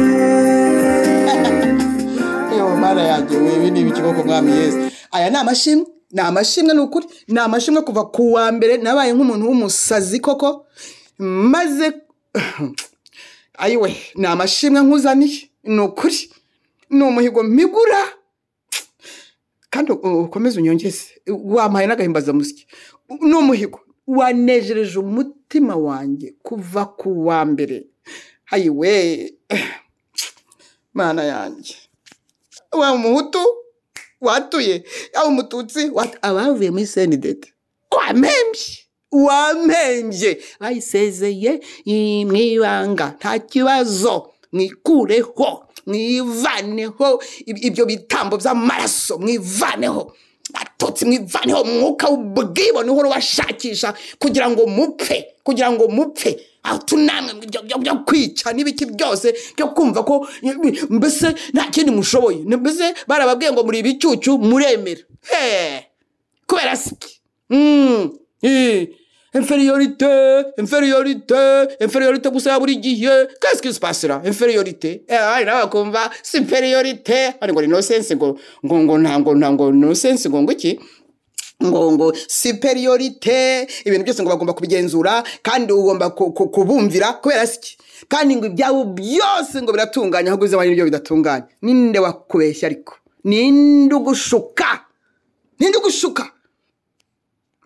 Yewe Mana yanjye we, ibi ni ibiki koko? Mwami Yesu, aya ni amashimwe, ni amashimwe, ni ukuri ni amashimwe. Kuva ku wa mbere nabaye nk'umuntu w'umusazi koko, maze ayiwe, ni amashimwe nkuzaniye, ni ukuri ni umuhigo mpigura, kandi ukomeze unyongeze, wampaye n'agahimbazamusyi. Ni umuhigo wanejereje umutima wanjye kuva ku wa mbere. Ayiwe Mana yanjye, waba umuhutu watuye, yaba umututsi, abavuye muri CNDD, wampembye, wampembye, bayisezeye mu ibanga, nta kibazo. Mwikureho, mwivaneho ibyo bitambo by'amaraso, mwivaneho Batutsi, mwivaneho umwuka w'ubwibone uhora ubashakisha kugira ngo mupfe, kugira ngo mupfe. Aho tunamwe byo kwica n'ibiki byose byo kumva ko mbese nta kindi mushoboye, mbese barababwiye ngo muri ibicucu, muremera. Kubera siki infériorité, infériorité, infériorité gusa ya buri gihe. Qu'est-ce qui se passe là? Infériorité, ari nawe bakumva supériorité, ari ngo ni no sense, ngo nta ngo no sense, ngo iki, ngo supériorité, ibintu byose ngo bagomba kubigenzura kandi ugomba kubumvira. Kubera siki? Kandi ngo ibyabo byose ngo biratunganye, ahubwo iby'abandi nibyo bidatunganye. Ninde wakubeshya ariko? Ninde ugushuka? Ninde ugushuka?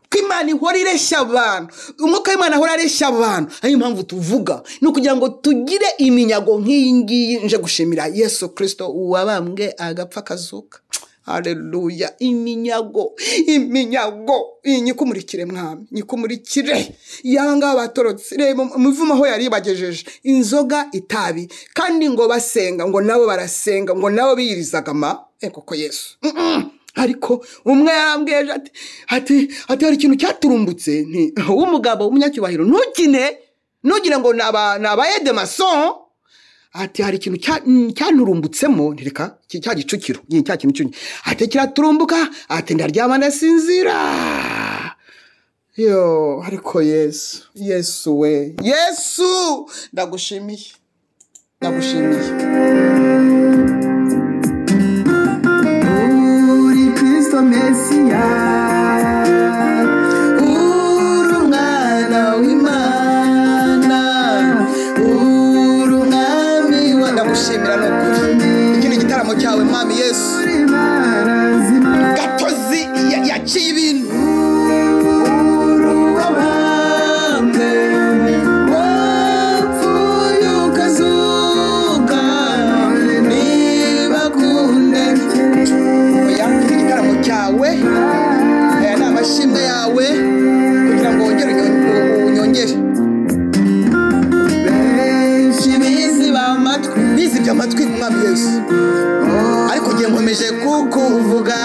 Ko Imana ihora ireshya abantu, umwuka w'Imana ahora areshya abantu. Ariyo mpamvu tuvuga ni ukugira ngo tugire iminyago nk'iyi ngiyi. Nje gushimira Yesu Kirisito wabambwe agapfa akazuka. Haleluya. Iminyago, iminyago iyi nyikumurikire mwami, nyikumurikire. Yanga batorotse, reba umuvumo aho yari ibagejeje, inzoga, itabi, kandi ngo basenga, ngo nabo barasenga, ngo nabo biyirizaga ma koko Yesu. Ariko umwe yarambwiye ati hari ikintu cyaturumbutse, nti w'umugabo w'umunyacyubahiro ntukine, ntugire ngo ni aba edemason. Ati hari ikintu cyanturumbutsemo, ntireka cya gicukiro, cya kintu cyunye, ati kiraturumbuka, ati ndaryama ndasinzira. Yo, ariko Yesu, Yesu we, Yesu, ndagushimiye, ndagushimiye. Uri Kristo Mesiya, uri umwana w'Imana, uri umwami wa Ndagushimira ni ukuri, iki ni igitaramo cyawe mwami Yesu. Uri Imana nzima, Gatozi yaciye ibintu. Uri uwabambwe, wapfuye ukazuka, niba kundekere. Oya, iki ni igitaramo cyawe, aya ni amashimwe yawe kugira ngo wongere unyongere. Benshi biziba amatwi, Bizibye amatwi mwami Yesu, ariko ngiye nkomeje kukuvuga.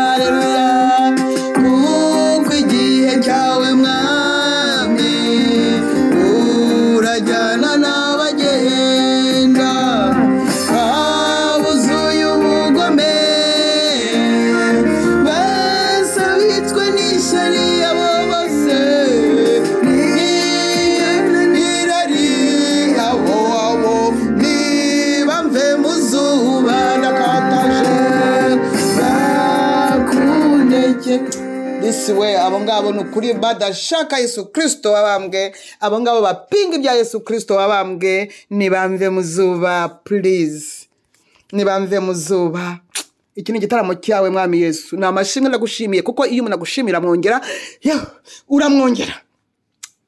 Haleluya. Kuko igihe cyawe mwami urajyana n'abagenda, abuzuye ubugome basabitswe n'ishyari, abo bose n'irari, abo niba mve mu zuba ndakataje. Bakundeke. Disi we, abo ngabo ni ukuri badashaka Yesu Kirisito wabambwe, abo ngabo bapinga ibya Yesu Kirisito wabambwe, nibamve mu zuba, please, nibamve mu zuba. Iki ni igitaramo cyawe mwami Yesu, ni amashimwe ndagushimiye, kuko iyo umuntu agushimira mwongera, uramwongera.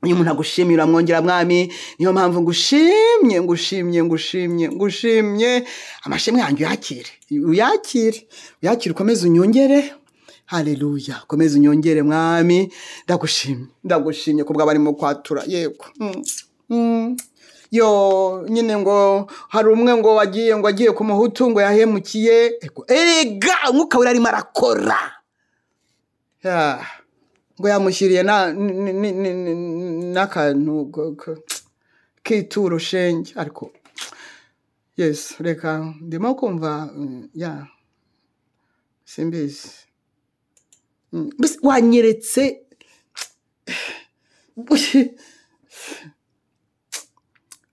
Iyo umuntu agushimira uramwongera mwami, niyo mpamvu ngushimye, ngushimye, ngushimye, ngushimye. Amashimwe yanjye uyakire, uyakire, uyakire, ukomeze unyongere. Haleluya, ukomeze unyongere mwami. Ndagushimye, ndagushimye kubwo abarimo kwatura. Yego. Yo nyine ngo hari umwe ngo wagiye, ngo agiye ku muhutu ngo yahemukiye. Ego, erega umwuka wera arimo arakora. Ya, ngo yamushyiriye n'akantu k'ituro shenge. Ariko Yesu, reka ndimo kumva ya simbizi. Mbese wanyeretse,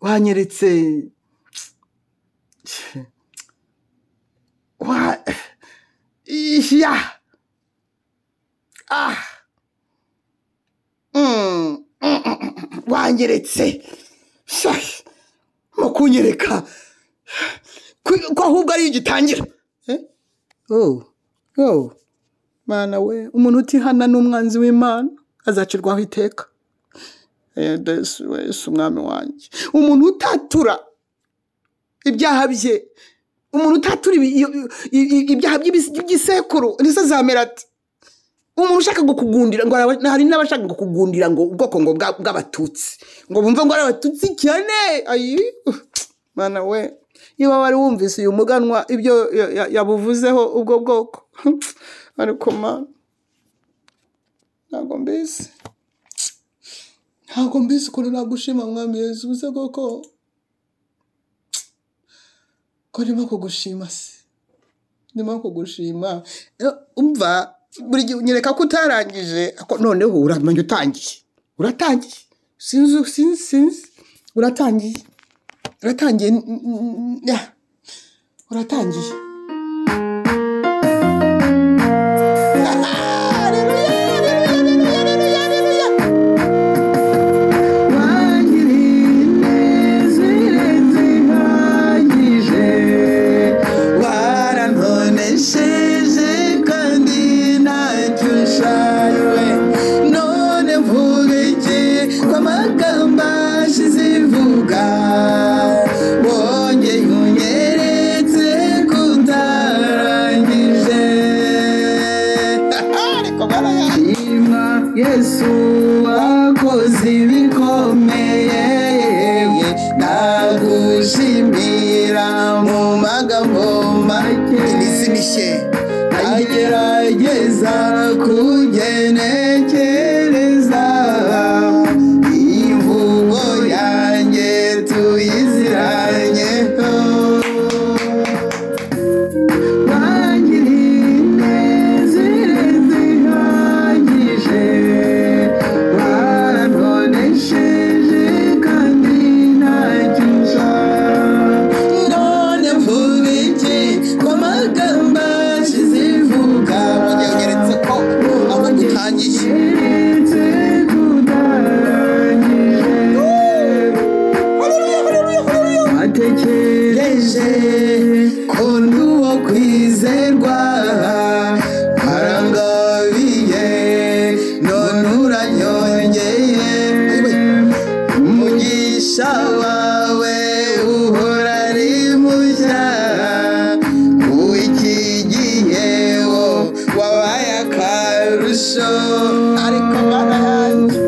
wanyeretse wa ya ah wanyeretse. Sha, mu kunyereka ko ahubwo ari igitangira. Eh? Oh. Mana we, umuntu utihana n'umwanzi w'Imana azacirwaho iteka. Yesu, Yesu umwami wanjye, umuntu utatura ibyaha bye, umuntu utatura ibyaha by'igisekuru ndetse azamera ati umuntu ushaka ngo kugundira ngo hari n'abashaka ngo kugundira ngo ubwoko ngo bw'abatutsi ngo bumve ngo ari abatutsi cyane. Ayi mana we, niba wari wumvise uyu muganwa ibyo yabuvuzeho ubwo bwoko. Ariko mana, ntabwo mbizi, ntabwo mbizi ukuntu nagushima mwami Yesu. Ubuze koko ko ndimo kugushima se, ndimo kugushima. Umva buri gihe unyereka ko utarangije, ko noneho uramenya utangiye, uratangiye, sinzi, sinzi, sinzi, uratangiye, uratangiye, ya, uratangiye. Haleluya, haleluya, haleluya, haleluya. Wangiriye neza. Iki Agerageza kugenekereza imvugo yanjye tuyiziranyeho. Wangiriye ineza ihagije, warantonesheje kandi ntacyo nshaka. None mvuga iki ko amagambo ashize ivuga? Wongeye unyeretse ko aho dutangiye. Keretse kutarangije. Haleluya, haleluya, haleluya. Watekereje ko ndi uwo kwizerwa, warangabiye none uranyongeye. Umugisha wawe uhora ari mushya, uw'iki gihe wo wabaye akarusho. Ariko Mana yanjye,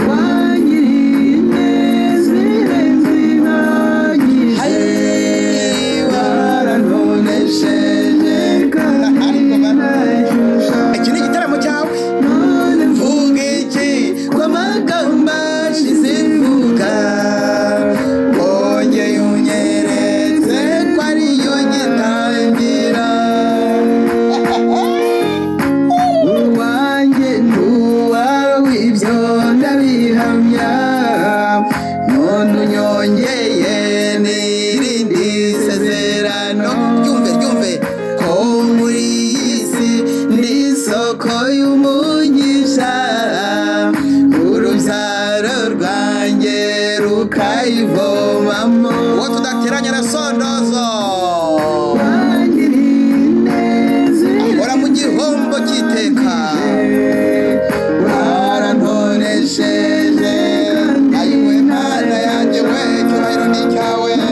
Wangiriye ineza irenze ihagije, warantonesheje kandi Ariko Mana, ntacyo nshaka. iki ni igitaramo cyawe. None mvuga iki ko amagambo ashize ivuga? Wongeye unyeretse ko ariyo ngitangira. Uwanjye n'uwawe ibyo ndabihamya, none unyongeye n'irindi sezerano. Ryumve, ryumve. Ko muri iyi si ndi isoko y'umugisha, urubyaro rwanjye rukayivomamo. Uwo tudateranya arasondozo. Wangiriye ineza Ahora mu gihombo cy'iteka. warantonesheje. Ayiwe Mana yanjye we, icyubahiro ni icyawe. Ni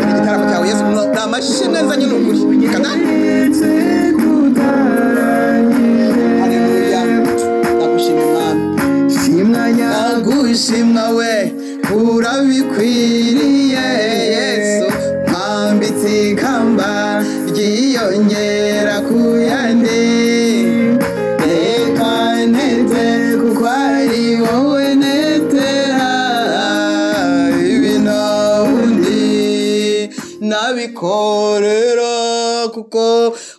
igitaramo cyawe Yesu, ni amashimwe nzanye ni ukuri. Kada. Haleluya, ndagushima Mwami. Shimwa nyagushimwa we, urabikwiriye Yesu. Mpambitse ikamba ryiyongera ku yandi, reka ntete kuko ari wowe netera. Ibi nta wundi nabikorera, kuko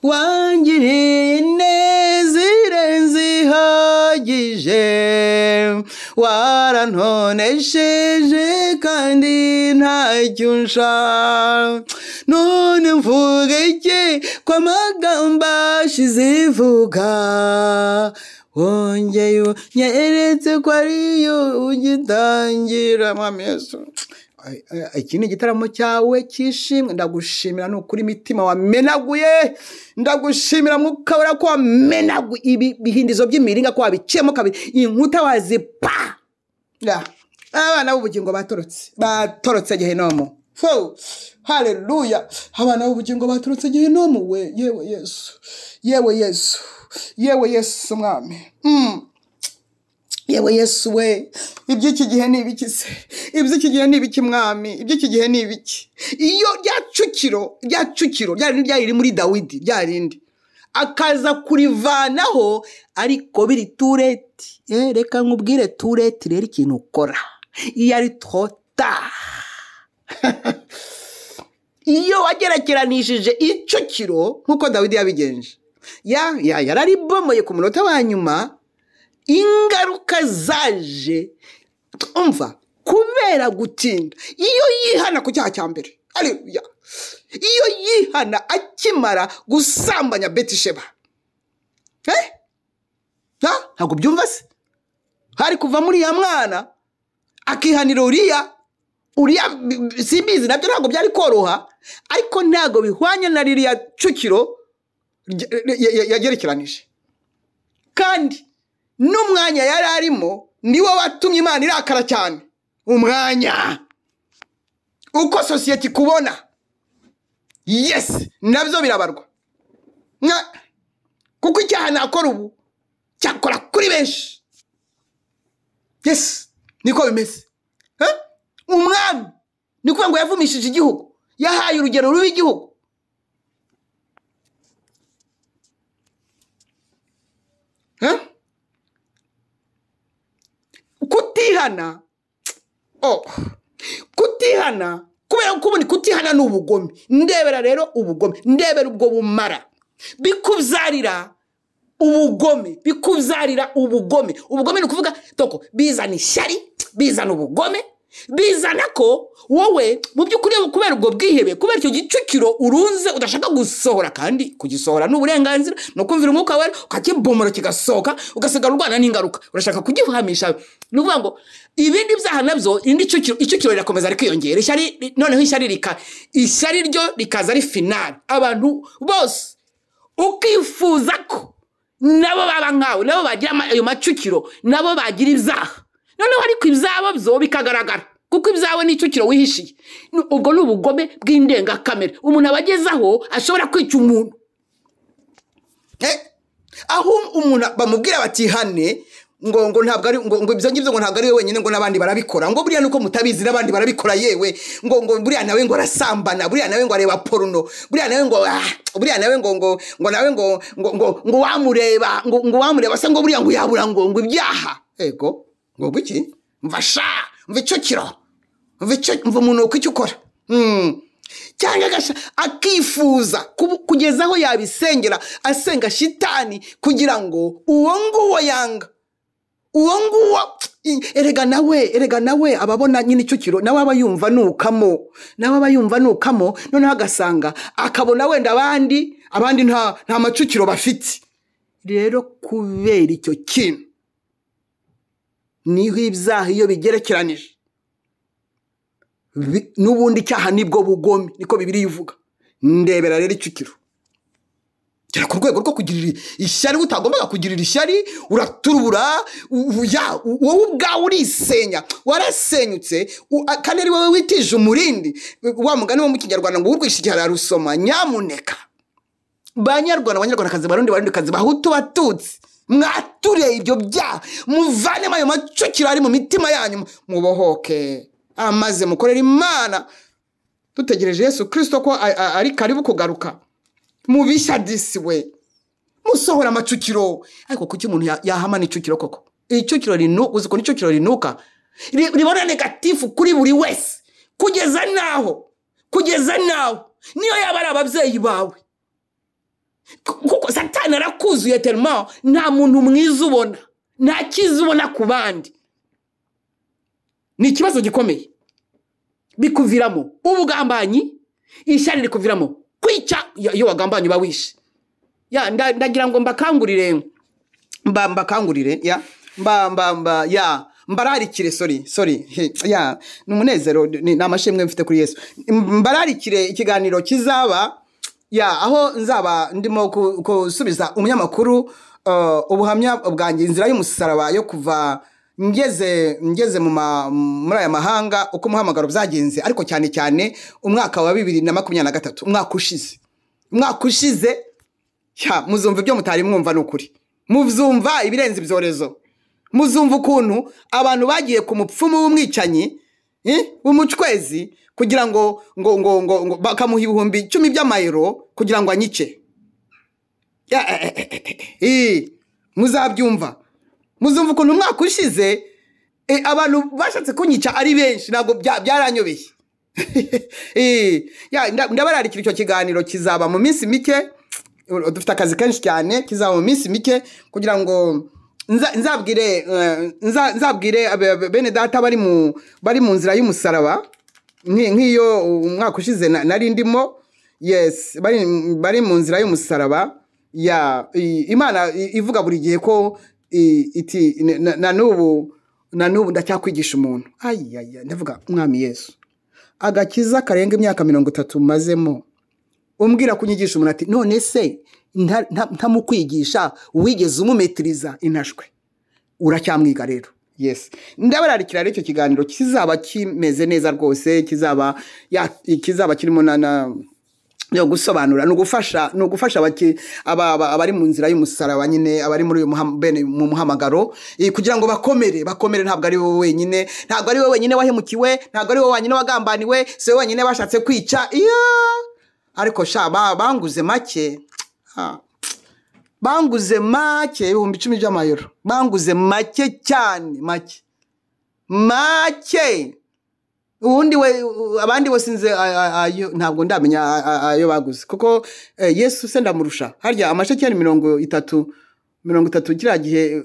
wangiriye ineza irenze ihagije, warantonesheje kandi ntacyo nshaka. None mvuga iki ko amagambo ashize ivuga? Wongeye unyeretse ko ariyo ugitangira. Mwami Yesu, Ay, ay, iki ni igitaramo cyawe cy'ishimwe. Ndagushimira ni ukuri imitima wamenaguye. Ndagushimira Mwuka Wera ko wamenaguye ibi bihindizo by'imiringa, ko wabiciyemo kabiri, inkuta wazipa. Ya, abana b'ubugingo batorotse, batorotse gehinomu. Fo, haleluya, abana b'ubugingo baturutse gehinomu we. Yewe Yesu, yewe Yesu, yewe Yesu Mwami. Yewe Yesu we, iby'iki gihe ni ibiki se? Iby'iki gihe ni ibiki Mwami? Iby'iki gihe ni ibiki? Iyo rya cukiro, rya cukiro ryari ryari muri Dawidi, rya rindi akaza kurivanaho, ariko biri tureti. Reka nkubwire tureti rero ikintu ukora iyo ari tota. Iyo wagerekeranishije icukiro nk'uko Dawidi yabigenje, ya ya yararibomoye ku munota wa nyuma, ingaruka zaje umva kubera gutinda. Iyo yihana ku cyaha cya mbere, aleluya, iyo yihana akimara gusambanya Betisheba, ntabwo byumva se? Hari kuva muri ya mwana akihanira uriya, uriya simbizi, nabyo ntabwo byari koroha, ariko ntabwo bihwanye na ririya cukiro yagerekeranije. Kandi n'umwanya yari arimo niwo watumye Imana irakara cyane. Umwanya uko sosiyete ikubona, yes, nabyo birabarwa. Kuko icyaha nakora ubu cyakora kuri benshi. Yes, niko bimeze. Umwami Ni ukuvuga ngo yavumishije igihugu, yahaye urugero rubi igihugu. Kutihana, kutihana, kubera ko ubundi kutihana ni ubugome. Ndebera rero ubugome, ndebera ubwo bumara, bikubyarira ubugome, bikubyarira ubugome. Ubugome ni ukuvuga toko bizana ishyari, bizana ubugome, bizana ko wowe mu by'ukuri kubera ubwo bwihebe, kubera icyo gicukiro urunze udashaka gusohora, kandi kugisohora ni uburenganzira, ni ukumvira umwuka wera ukakibomora kigasohoka, ugasigara urwana n'ingaruka, urashaka kugihamisha. Ni ukuvuga ngo ibindi byaha nabyo, indi cukiro, icukiro rirakomeza rikiyongera, ishyari noneho ishyari rika, ishyari ryo rikaza ari finale. Abantu bose ukifuza ko nabo baba nkawe, nabo bagira ayo macukiro, nabo bagira ibyaha. Noneho ariko ibyabo byo bikagaragara, kuko ibyawe ni icukiro wihishiye. Ubwo ni ubugome bw'indengakamere. Umuntu aba ageze aho ashobora kwica umuntu. Aho umuntu bamubwira bati hane, ngo ngo ntabwo ari, ngo ngo ibyo ngibyo ngo ntabwo ari we wenyine, ngo n'abandi barabikora, ngo buriya nuko mutabizi n'abandi barabikora, yewe ngo ngo buriya nawe ngo arasambana, buriya nawe ngo areba porno, buriya nawe ngo, buriya nawe ngo ngo ngo nawe ngo ngo ngo ngo wamureba, ngo ngo wamureba se, ngo buriya ngo yabura ngo ngo ibyaha. Ego ngo gwiki, mva sha, mva icukiro, mva icyo, mva umuntu uko icyo ukora. Cyangwa agasha akifuza kugeza aho yabisengera, asenga shitani kugira ngo uwo nguwo yanga, uwo nguwo, erega nawe, erega nawe ababona nyine icukiro, nawe aba yumva nukamo, nawe aba yumva nukamo, noneho agasanga akabona wenda abandi nta macukiro bafite. Rero kubera icyo kintu niho ibyaha iyo bigerekeranije n'ubundi icyaha nibwo bugome, niko Bibiliya ivuga. Ndebera rero icukiro gera ku rwego rwo kugirira ishyari utagombaga kugirira ishyari, uraturubura, wowe ubwawe urisenya, warasenyutse, kandi ari wowe witije umurindi. Wa mugani wo mu Kinyarwanda ngo urwishe igihe ararusoma. Nyamuneka Banyarwanda, Banyarwandakazi, Barundi, Barundikazi, Bahutu, Batutsi, mwature ibyo byaha, muvanemo ayo macukiro ari mu mitima yanyu, mubohoke amaze mukorere Imana. Dutegereje Yesu Kristo ko ari karibu kugaruka. Mubishya disi we, musohora amacukiro. Ariko kuki umuntu yahamana icukiro koko? Icukiro rinuka, uzi ukuntu icukiro rinuka? Ribona negatifu kuri buri wese, kugeza naho, kugeza naho niyo yaba ari ababyeyi bawe, kuko Satani arakuzuye tellement, nta muntu mwiza ubona, nta cyiza ubona ku bandi. Ni ikibazo gikomeye, bikuviramo ubugambanyi, ishyari rikuviramo kwica. Iyo wagambanye uba wishe. Ya, ndagira ngo mbakangurire, mba, mbakangurire, ya, mba, mba, mba, ya, mbararikire, sorry, sorry, he, ya, ni umunezero, ni amashimwe mfite kuri Yesu. Mbararikire ikiganiro kizaba, ya, aho nzaba ndimo gusubiza umunyamakuru ubuhamya bwanjye, inzira y'umusaraba yo kuva ngeze muri aya mahanga, uko umuhamagaro byagenze, ariko cyane cyane umwaka wa 2023, umwaka ushize, umwaka ushize, ya, muzumva ibyo mutari mwumva n'ukuri, muzumva ibirenze ibyorezo, muzumva ukuntu abantu bagiye ku mupfumu w'umwicanyi, w'umucwezi, kugira ngo, ngo, ngo, ngo, ngo bakamuha 10,000 by'amayero kugira ngo anyice. Muzabyumva, muzumva ukuntu umwaka ushize, abantu bashatse kunyica ari benshi, ntabwo byaranyobeye. Ndabararikira icyo kiganiro kizaba mu minsi mike, dufite akazi kenshi cyane, kizaba mu minsi mike kugira ngo nzabwire bene data bari mu nzira y'umusaraba, nk'iyo umwaka ushize nari ndimo. Yes, bari mu nzira y'umusaraba. Ya, Imana ivuga buri gihe ko iti, na n'ubu ndacyakwigisha umuntu. Ay, ay, ay, ndavuga Mwami Yesu, agakiza karenga imyaka 30 mazemo, umbwira kunyigisha umuntu ati none se ntamukwigisha wigeze umumetiriza intashwe, uracyamwiga rero. Yes, ndabararikira rero icyo kiganiro kizaba kimeze neza rwose, kizaba kirimo Yo gusobanura ni ugufasha abari mu nzira y'umusaraba nyine, abari muri uyu bene mu muhamagaro, kugira ngo bakomere. Ntabwo ari wowe wenyine, ntabwo ari wowe wenyine wahemukiwe, ntabwo ari wowe wenyine wagambaniwe, si wowe wenyine bashatse kwica. Iyo ariko sha banguze make. Ah, banguze make, 10,000 by'amayero banguze make cyane, make make. Ubundi we abandi bo sinzi ayo, ntabwo ndamenya ayo baguze, kuko Yesu se ndamurusha? Harya amashekeli 30, 30 kiriya gihe,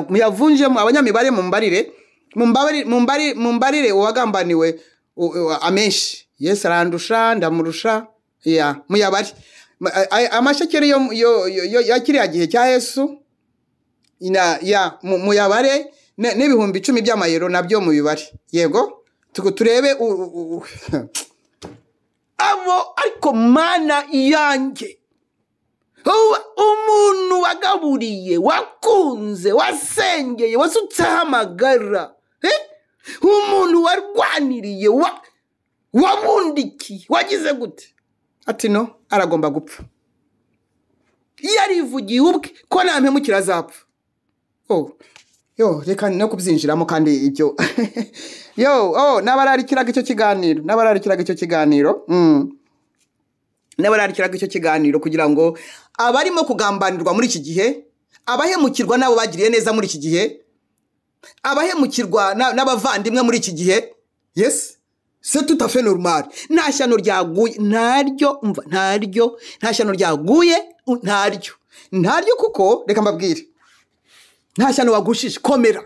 muyavunjemo, abanyamibare mumbarire, mumbarire, mumbarire, mumbarire uwagambaniwe amenshi. Yesu arandusha, ndamurusha? Ya muyabare. Amashekeli yo ya kiriya gihe cya Yesu ya muyabare n'10,000 by'amayero nabyo mubibare. Yego, turebe abo. Ariko Mana yanjye, umuntu wagaburiye, wakunze, wasengeye, wasutseho amagara, eh? Umuntu warwaniriye, wabundikiye, wagize gute, ati no aragomba gupfa. Yarivugiye ubwe ko nampemukira azapfa. Oh, yo reka no kubyinjiramo. Kandi ibyo yo, oh, n'abararikiraga icyo kiganiro, n'abararikiraga icyo kiganiro, n'abararikiraga icyo kiganiro kugira ngo abarimo kugambanirwa muri iki gihe, abahemukirwa n'abo bagiriye neza muri iki gihe, abahemukirwa n'abavandimwe muri iki gihe, yes, c'est tout à fait normal. Nta shyano ryaguye, ntaryo, umva, ntaryo, nta shyano ryaguye, ntaryo, ntaryo. Kuko reka mbabwire, nta shyano wagushije. Komera,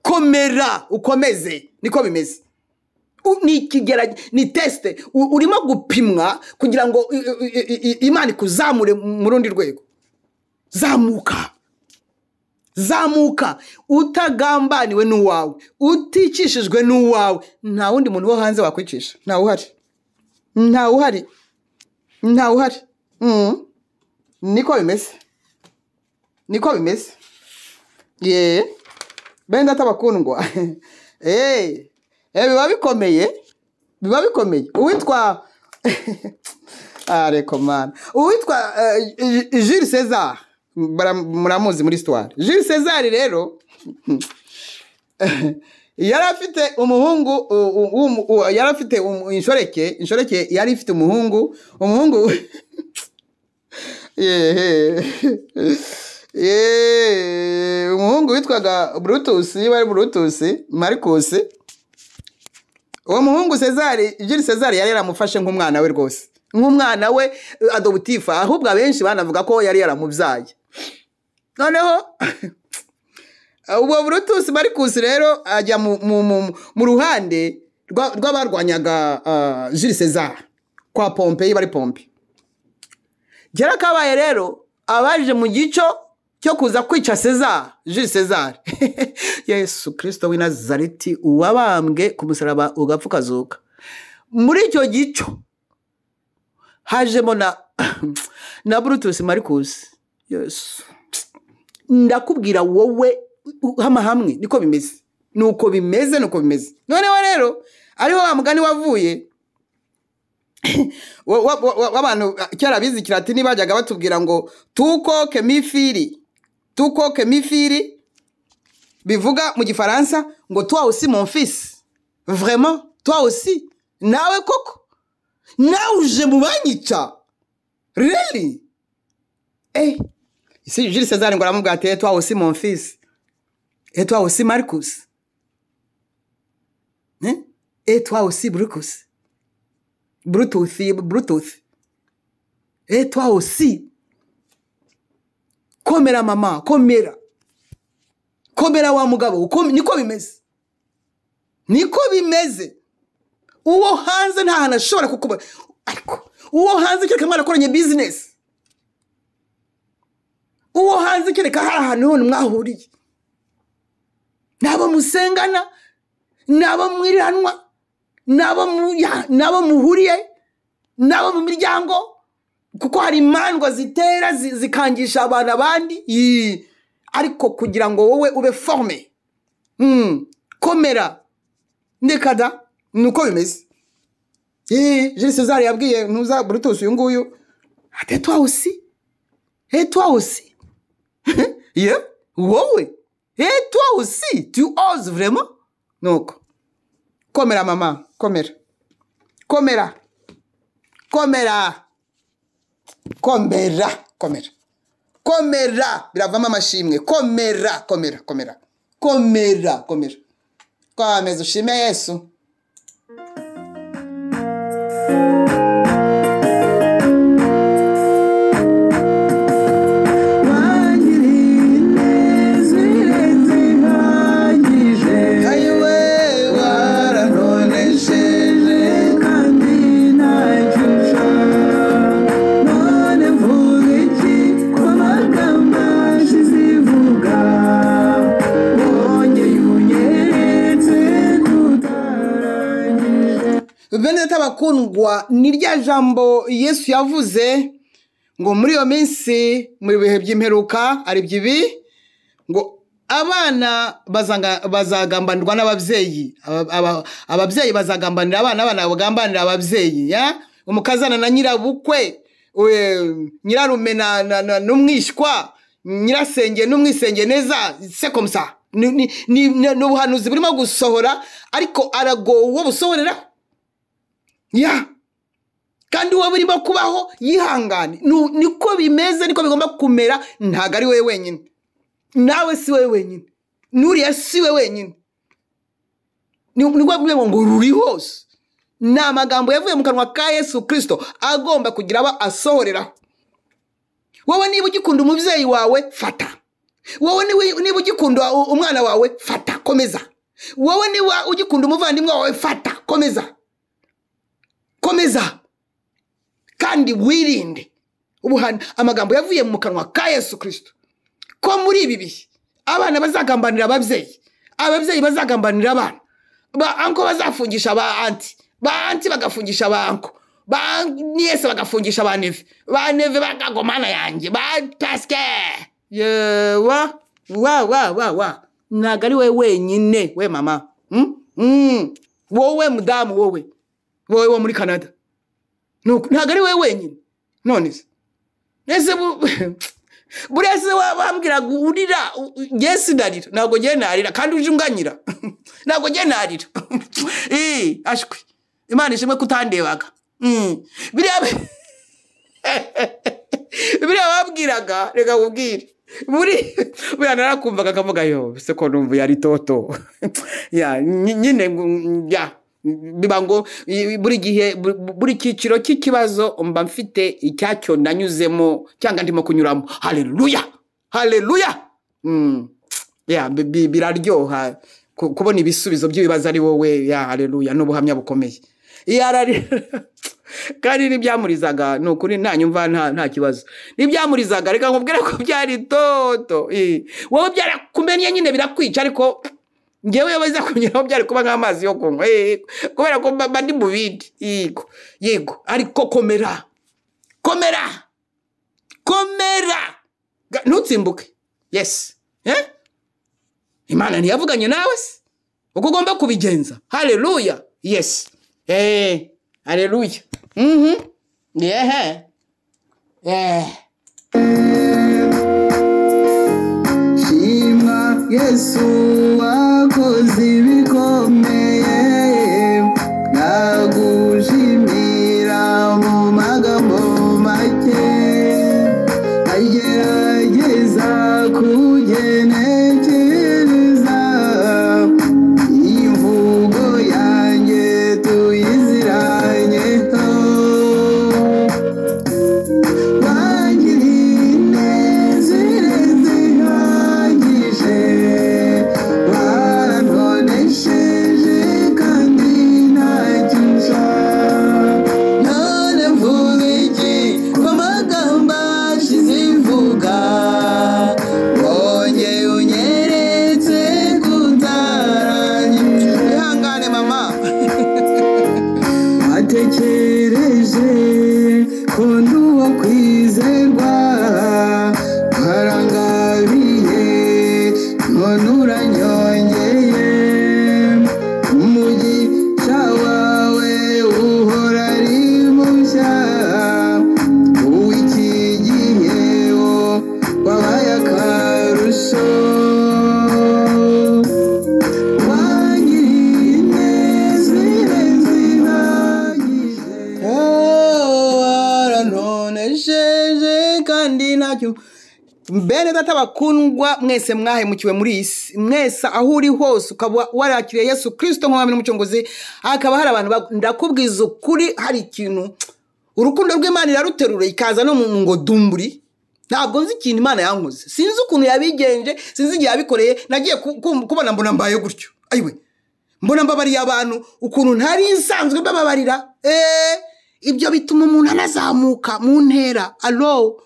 komera, ukomeze, niko bimeze. Ni ni test. Urimo gupimwa kugira ngo Imana ikuzamure mu rundi rwego. Zamuka, zamuka. Utagambaniwe n'uwawe, uticishijwe n'uwawe, nta wundi muntu wo hanze wakwicisha. Ntawe uhari, ntawe uhari, ntawe uhari. Niko bimeze, niko bimeze. Ye bene data bakundwa, biba bikomeye, biba bikomeye. Uwitwa, areko mana, uwitwa Jules César, muramuzi muri histoire. Jules César rero yari afite umuhungu, yari afite inshoreke, yari ifite umuhungu. Yehe. Yeee, umuhungu witwaga Brutus, niba ari Brutus Marcus. Uwo muhungu César, Jules César yari yaramufashe nk'umwana we rwose, nk'umwana we adoptif. Ahubwo abenshi banavuga ko yari yaramubyaye. Noneho ubwo Brutus Marcus rero ajya mu ruhande rw'abarwanyaga Jules César kwa Pompey, bari Pompey. Kera kabaye rero, abaje mu gico cyo kuza kwica César, Jules César, Yesu Kristo w'i Nazareti uwabambwe ku musaraba ugapfa ukazuka. Muri icyo gico hajemo na Brutus Marcus. Yesu, ndakubwira wowe, hama hamwe niko bimeze, nuko bimeze, nuko bimeze. Noneho rero ariho wa mugani wavuye w'abantu kera bize ikilatini bajyaga batubwira ngo "Tu quoque mi fili, tu quoque mi fili", bivuga mu Gifaransa ngo "Toi aussi, mon fils, vraiment, toi aussi, nawe koko, nawe uje mu banyica, really?" Si Jules César ngo aramubwira ati: "Toi aussi, mon fils, et toi aussi, Marcus, hein? Et toi aussi, Brutus, Brutus, Brutus, et toi aussi." Komera mama, komera, komera wa mugabo, niko bimeze, niko bimeze. Uwo hanze nta hantu ashobora kukuba, ariko uwo hanze kereka mwarakoranye business, uwo hanze kereka hari ahantu hone mwahuriye, nabo musengana, nabo mwiriranwa, nabo muhuriye, nabo mu miryango, kuko hari imandwa zitera zikangisha abantu abandi. Ariko kugira ngo wowe ube ferme, komera, ndekada, nuko bimeze. Jules César yabwiye ntuza Brutus uyu nguyu ati toi aussi, et toi aussi, yeah, wowe, et toi aussi tu oses vraiment. Nuko komera mama, komera, komera, komera, komera, komera, komera, biravamo amashimwe. Komera, komera, komera, komera, komera, komeza ushime Yesu. Ayiwe warantonesheje Kandi ntacyo nshaka, none mvuga iki ko amagambo ashize ivuga, wongeye unyeretse kutarangije. Bene data bakundwa, ni rya jambo Yesu yavuze ngo muri iyo minsi, mu bihe by'imperuka, ari byo ibi, ngo abana bazagambanirwa n'ababyeyi, ababyeyi bazagambanira abana, abana bagambanira ababyeyi, ya umukazana na nyirabukwe, nyirarume n'umwishywa, nyirasenge n'umwisenge neza, c'est comme ça. Ni ubuhanuzi burimo gusohora, ariko aragowe uwo busohoreraho. Ya kandi uwo burimo kubaho yihangane. Niko bimeze, niko bigomba kumera. Ntabwo ari wowe wenyine, nawe si wowe wenyine, n'uriya si we wenyine. Nibwo bumwe ngo ruri hose. Ni amagambo yavuye mu kanwa ka Yesu Kristo agomba kugira abo asohoreraho. Wowe niba ugikunda umubyeyi wawe, fata. Wowe niba ugikunda umwana wawe, fata, komeza. Wowe niba ugikunda umuvandimwe wawe, fata, komeza, komeza, kandi wirinde amagambo yavuye mu kanwa ka Yesu Kristo ko muri ibi bihe abana bazagambanira ababyeyi, ababyeyi bazagambanira abana, ba uncle bazafungisha ba auntie, ba auntie bagafungisha ba uncle, ba nièce bagafungisha ba neveu, ba neveu bakagomana yanjye ba taske yewa wa wa wa wa. Ntabwo ari we wenyine, we mama, Wowe mudamu, wowe wowe wo muri Canada. Nuko ntabwo ari we wenyine. None se ese buriya se wambwiraga urira, njye sinarira, ntabwo njye narira, kandi uje unganyira, ntabwo njye narira. Ashwi, Imana ishimwe kutandebaga. Biriya babwiraga, reka nkubwire, buriya narakumvaga akavuga yo se ko numva yari toto ya nyine ya biba ngo buri gihe, buri cyiciro cy'ikibazo mba mfite icyacyo nanyuzemo cyangwa ndimo kunyuramo. Haleluya, haleluya. Ya, biraryoha kubona ibisubizo by'ibibazo ari wowe. Ya haleluya, n'ubuhamya bukomeye. Iyo ararira kandi n'ibyamurizaga, ni ukuri ntanyumva nta kibazo, n'ibyamurizaga reka nkubwire ko byari toto. Wowe byarakumennye nyine birakwica, ariko njyewe iyo baza kunyuraho byari kuba nk'amazi yo kunywa, kubera ko mba ndi mu bindi. Yego yego, ariko komera, komera, komera, ntutsimbuke. Yes, Imana ntiyavuganye nawe se uko ugomba kubigenza? Haleluya, yes, haleluya. Yehe. Shimwa Yesu wakoze ibikomeye, nagushimira mu magambo make, agerageza kugenekereza imvugo yanjye tuyiziranyeho. Wangiriye neza ihagije. ntacyo. Bene data bakundwa, mwese mwahemukiwe muri iyi si, mwese aho uri hose ukaba warakiriye Yesu Kirisito nk'umwami n'umucunguzi, hakaba hari abantu, ndakubwiza ukuri, hari ikintu urukundo rw'Imana iraruterura ikaza no mu ngo dumburi. Ntabwo nzi ikintu Imana yankoze, sinzi ukuntu yabigenje, sinzi igihe yabikoreye. Nagiye kubona mbona mbaye gutyo, ayiwe, mbona mbabariye abantu ukuntu ntari nsanzwe mbababarira. Ibyo bituma umuntu anazamuka mu ntera. Alo,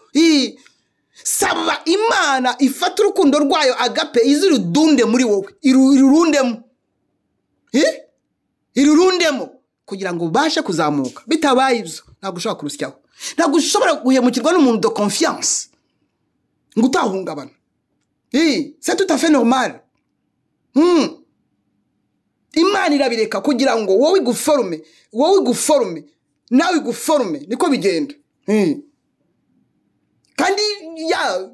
saba Imana ifata urukundo rwayo agape, izirudunde muri wowe, irurundemo, irurundemo kugira ngo ubashe kuzamuka. Bitabaye ibyo ntabwo ushobora kurusyaho, ntabwo ushobora guhemukirwa n'umuntu de confiance ngo utahungabana. C'est tout à fait normal. Imana irabireka kugira ngo wowe iguforume, wowe iguforume, nawe iguforume, niko bigenda. Kandi ya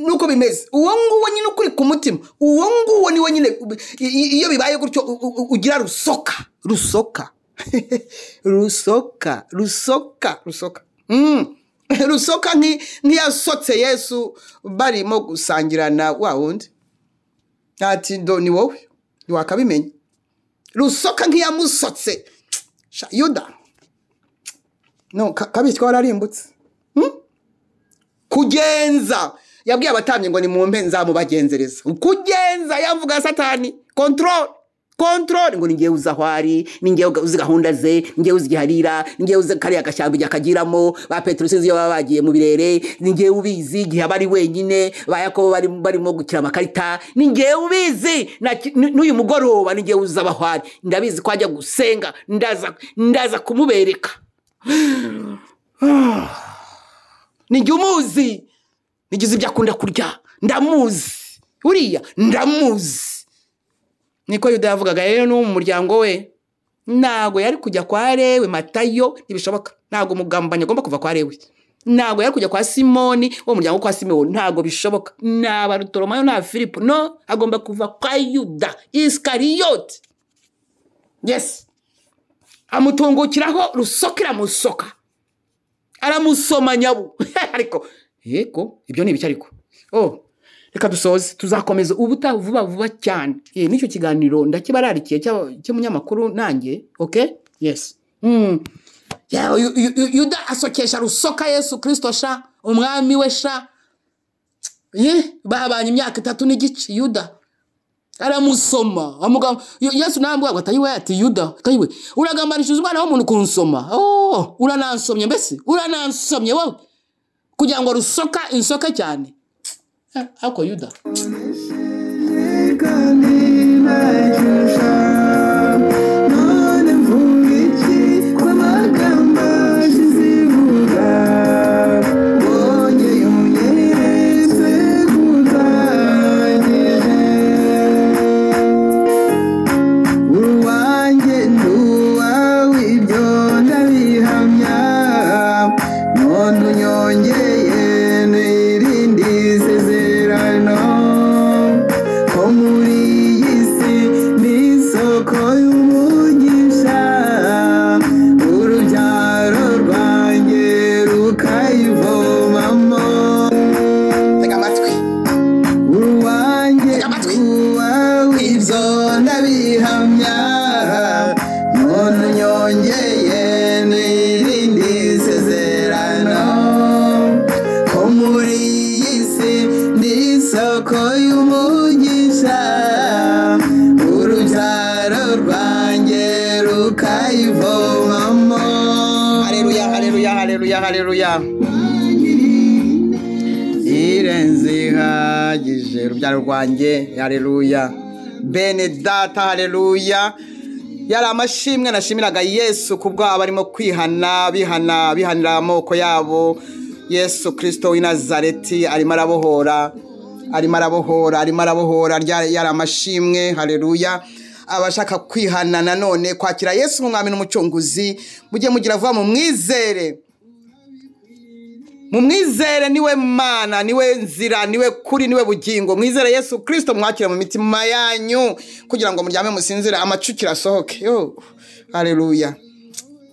nuko bimeze, uwo nguwo nyine ukuri ku mutima, uwo nguwo niwe nyine iyo bibaye gutyo ugira rusoka rusoka rusoka rusoka rusoka rusoka nk'iyasotse Yesu barimo gusangirana wa wundi ati do ni wowe ntiwakabimenya. Rusoka nk'iyamusotse Yuda, no kabishywa wararimbutse. Kugenza yabwiye abatambyi ngo ni mumpe nzamubagenzereza. Kugenza yavuga Satani, control control, ngo ningiye uza aho ari, ningiye uzi gahunda ze, ningiye uzi igiharira, ningiye uzi kariya gashyamba igihe akagiramo, ba Petero sinzi iyo baba bagiye mu birere, ningiye ubizi igihe aba ari wenyine, ba Yakobo barimo gukira amakarita, ningiye ubizi n'uyu mugoroba ningiye uza aho ari, ndabizi ko ajya gusenga, ndaza kumubereka. Ninjye umuzi, nigize ibyo akunda kurya, ndamuzi uriya, ndamuzi. Niko Yuda yavugaga. Rero n'uwo mu muryango we ntago yari kujya kwa Lewi Matayo, ntibishoboka. Ntago umugambanyi agomba kuva kwa Lewi, ntago yari kujya kwa Simoni wo muryango kwa Simoni, ntago bishoboka. Na Barutolomayo na Filipo, no, agomba kuva kwa Yuda Iskariyoti. Yes, amutungukiraho rusokera musoka, aramusoma nyabu. Ariko yego ibyo ni ibiki ariko? Oh, reka dusoze, tuzakomeza ubuta vuba vuba cyane. Nicyo kiganiro ndakibararikiye cy'umunyamakuru nanjye. Okay, yes. Yuda asokesha rusoka Yesu Kristo sha umwami we sha. Babanye imyaka 3 n'igice. Yuda aramusoma, amuga Yesu nambwa ngo atayiwe, ati Yuda atayiwe, uragambanishije umwana w'umuntu kunsoma. Oh, uranansomye mbese, uranansomye wowe kugira ngo rusoka insoka cyane. Ako Yuda Haleluya, irenze ihagije urubyaro rwanjye. Haleluya, bene data, haleluya. Yari amashimwe nashimiraga Yesu kubwo abarimo kwihana, bihana, bihanira amoko yabo. Yesu Kristo w'i Nazareti arimo arabohora, arimo arabohora, arimo arabohora. Yari amashimwe. Haleluya. Abashaka kwihana nanone kwakira Yesu nk'umwami n'umucunguzi, mujye mugira vuba mumwizere. Mumwizere, niwe Mana, niwe nzira, niwe kuri, niwe bugingo. Mwizere Yesu Kristo, mwakire mu mitima yanyu kugira ngo muryame musinzire, amacukira asohoke. Yo, haleluya.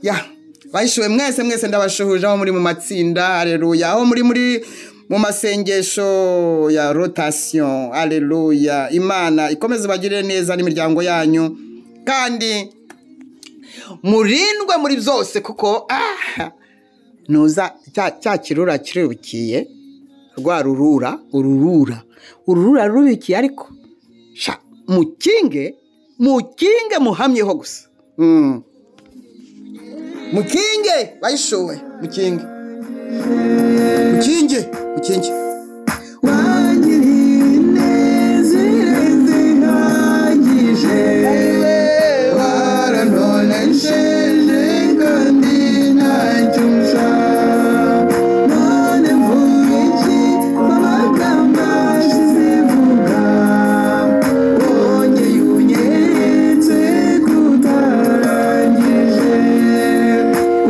Ya, bahishuwe mwese mwese, ndabashuhuje aho muri mu matsinda. Haleluya, aho muri Mu masengesho ya rotation. Haleluya. Imana ikomeze bagirire neza n'imiryango yanyu, kandi murindwe muri byose, kuko nuza cya kirura kirubikiye, rwa rurura, ururura rubikiye, ariko sha mukinge muhamyeho gusa. Mukinge bayishowe, mukinge mukinge mukinge. Wangiriye ineza irenze ihagije, warantonesheje kandi ntacyo nsha. None mvuga iki ko amagambo ashize ivuga, wongeye unyeretse ko utarangije,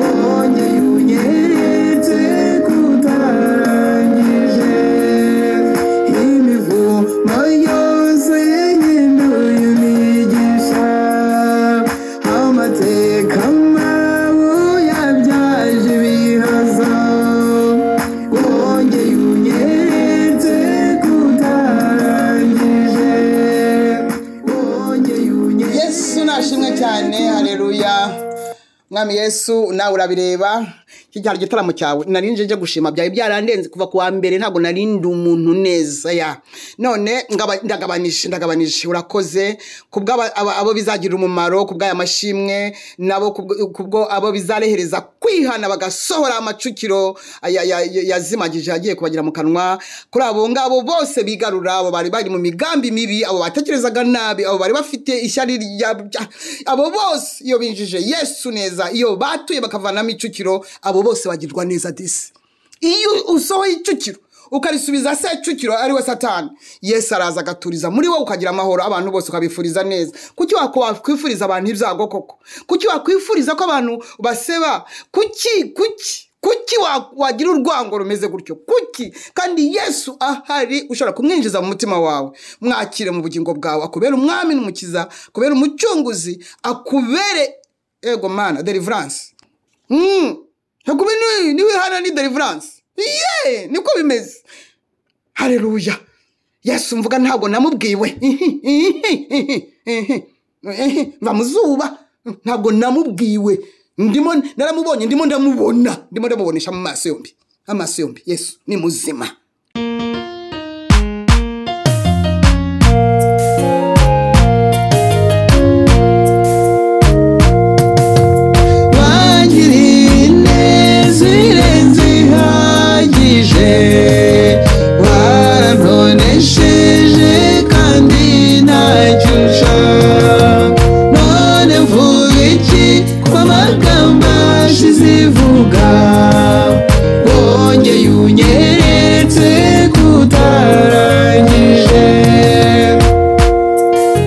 wongeye unyeretse ko utarangije. Imivumo yose yahinduye imigisha, amateka mabi yabyaje ibihaza, wongeye unyeretse ko utarangije, wongeye unyeretse. Yesu nashimwe cyane. Haleluya. Mwami Yesu, nawe urabireba, iki cyari igitaramo cyawe. Nari nje gushima, byari byarandenze kuva ku wa mbere, ntabwo nari ndi umuntu neza ya none ndagabanije. Urakoze kubwo abo bizagirira umumaro, kubw'aya mashimwe, nabo kubwo abo bizarehereza kwihana bagasohora amacukiro yazimagije agiye kubagira mu kanwa. Kuri abo ngabo bose bigarura, abo bari bari mu migambi mibi, abo batekerezaga nabi, abo bari bafite ishyari abo bose iyo binjije Yesu neza, iyo batuye bakavanamo icukiro, abo bose bagirwa neza disi. Iyo usohoye icukiro ukarisubiza se icukiro ari we Satani, Yesu araza agaturiza muri wowe, ukagira amahoro, abantu bose ukabifuriza neza. Kuki wakwifuriza abantu ibyago koko? Kuki wakwifuriza ko abantu baseba? Kuki wagira urwango rumeze gutyo? Kuki? Kandi Yesu ahari, ushobora kumwinjiza mu mutima wawe, mwakire mu bugingo bwawe, akubere umwami n'umukiza, akubere umucunguzi, akubere ego mana deliverance. Hakube niwe hana ni deliverance. Ye, niko bimeze. Haleluya. Yesu mvuga ntabwo namubwiwe. Mva muzuba, ntabwo namubwiwe. Ndimo naramubonye, ndimo ndamubona, ndimo ndamubonesha mu maso yombi. Amaso yombi. Yesu ni muzima.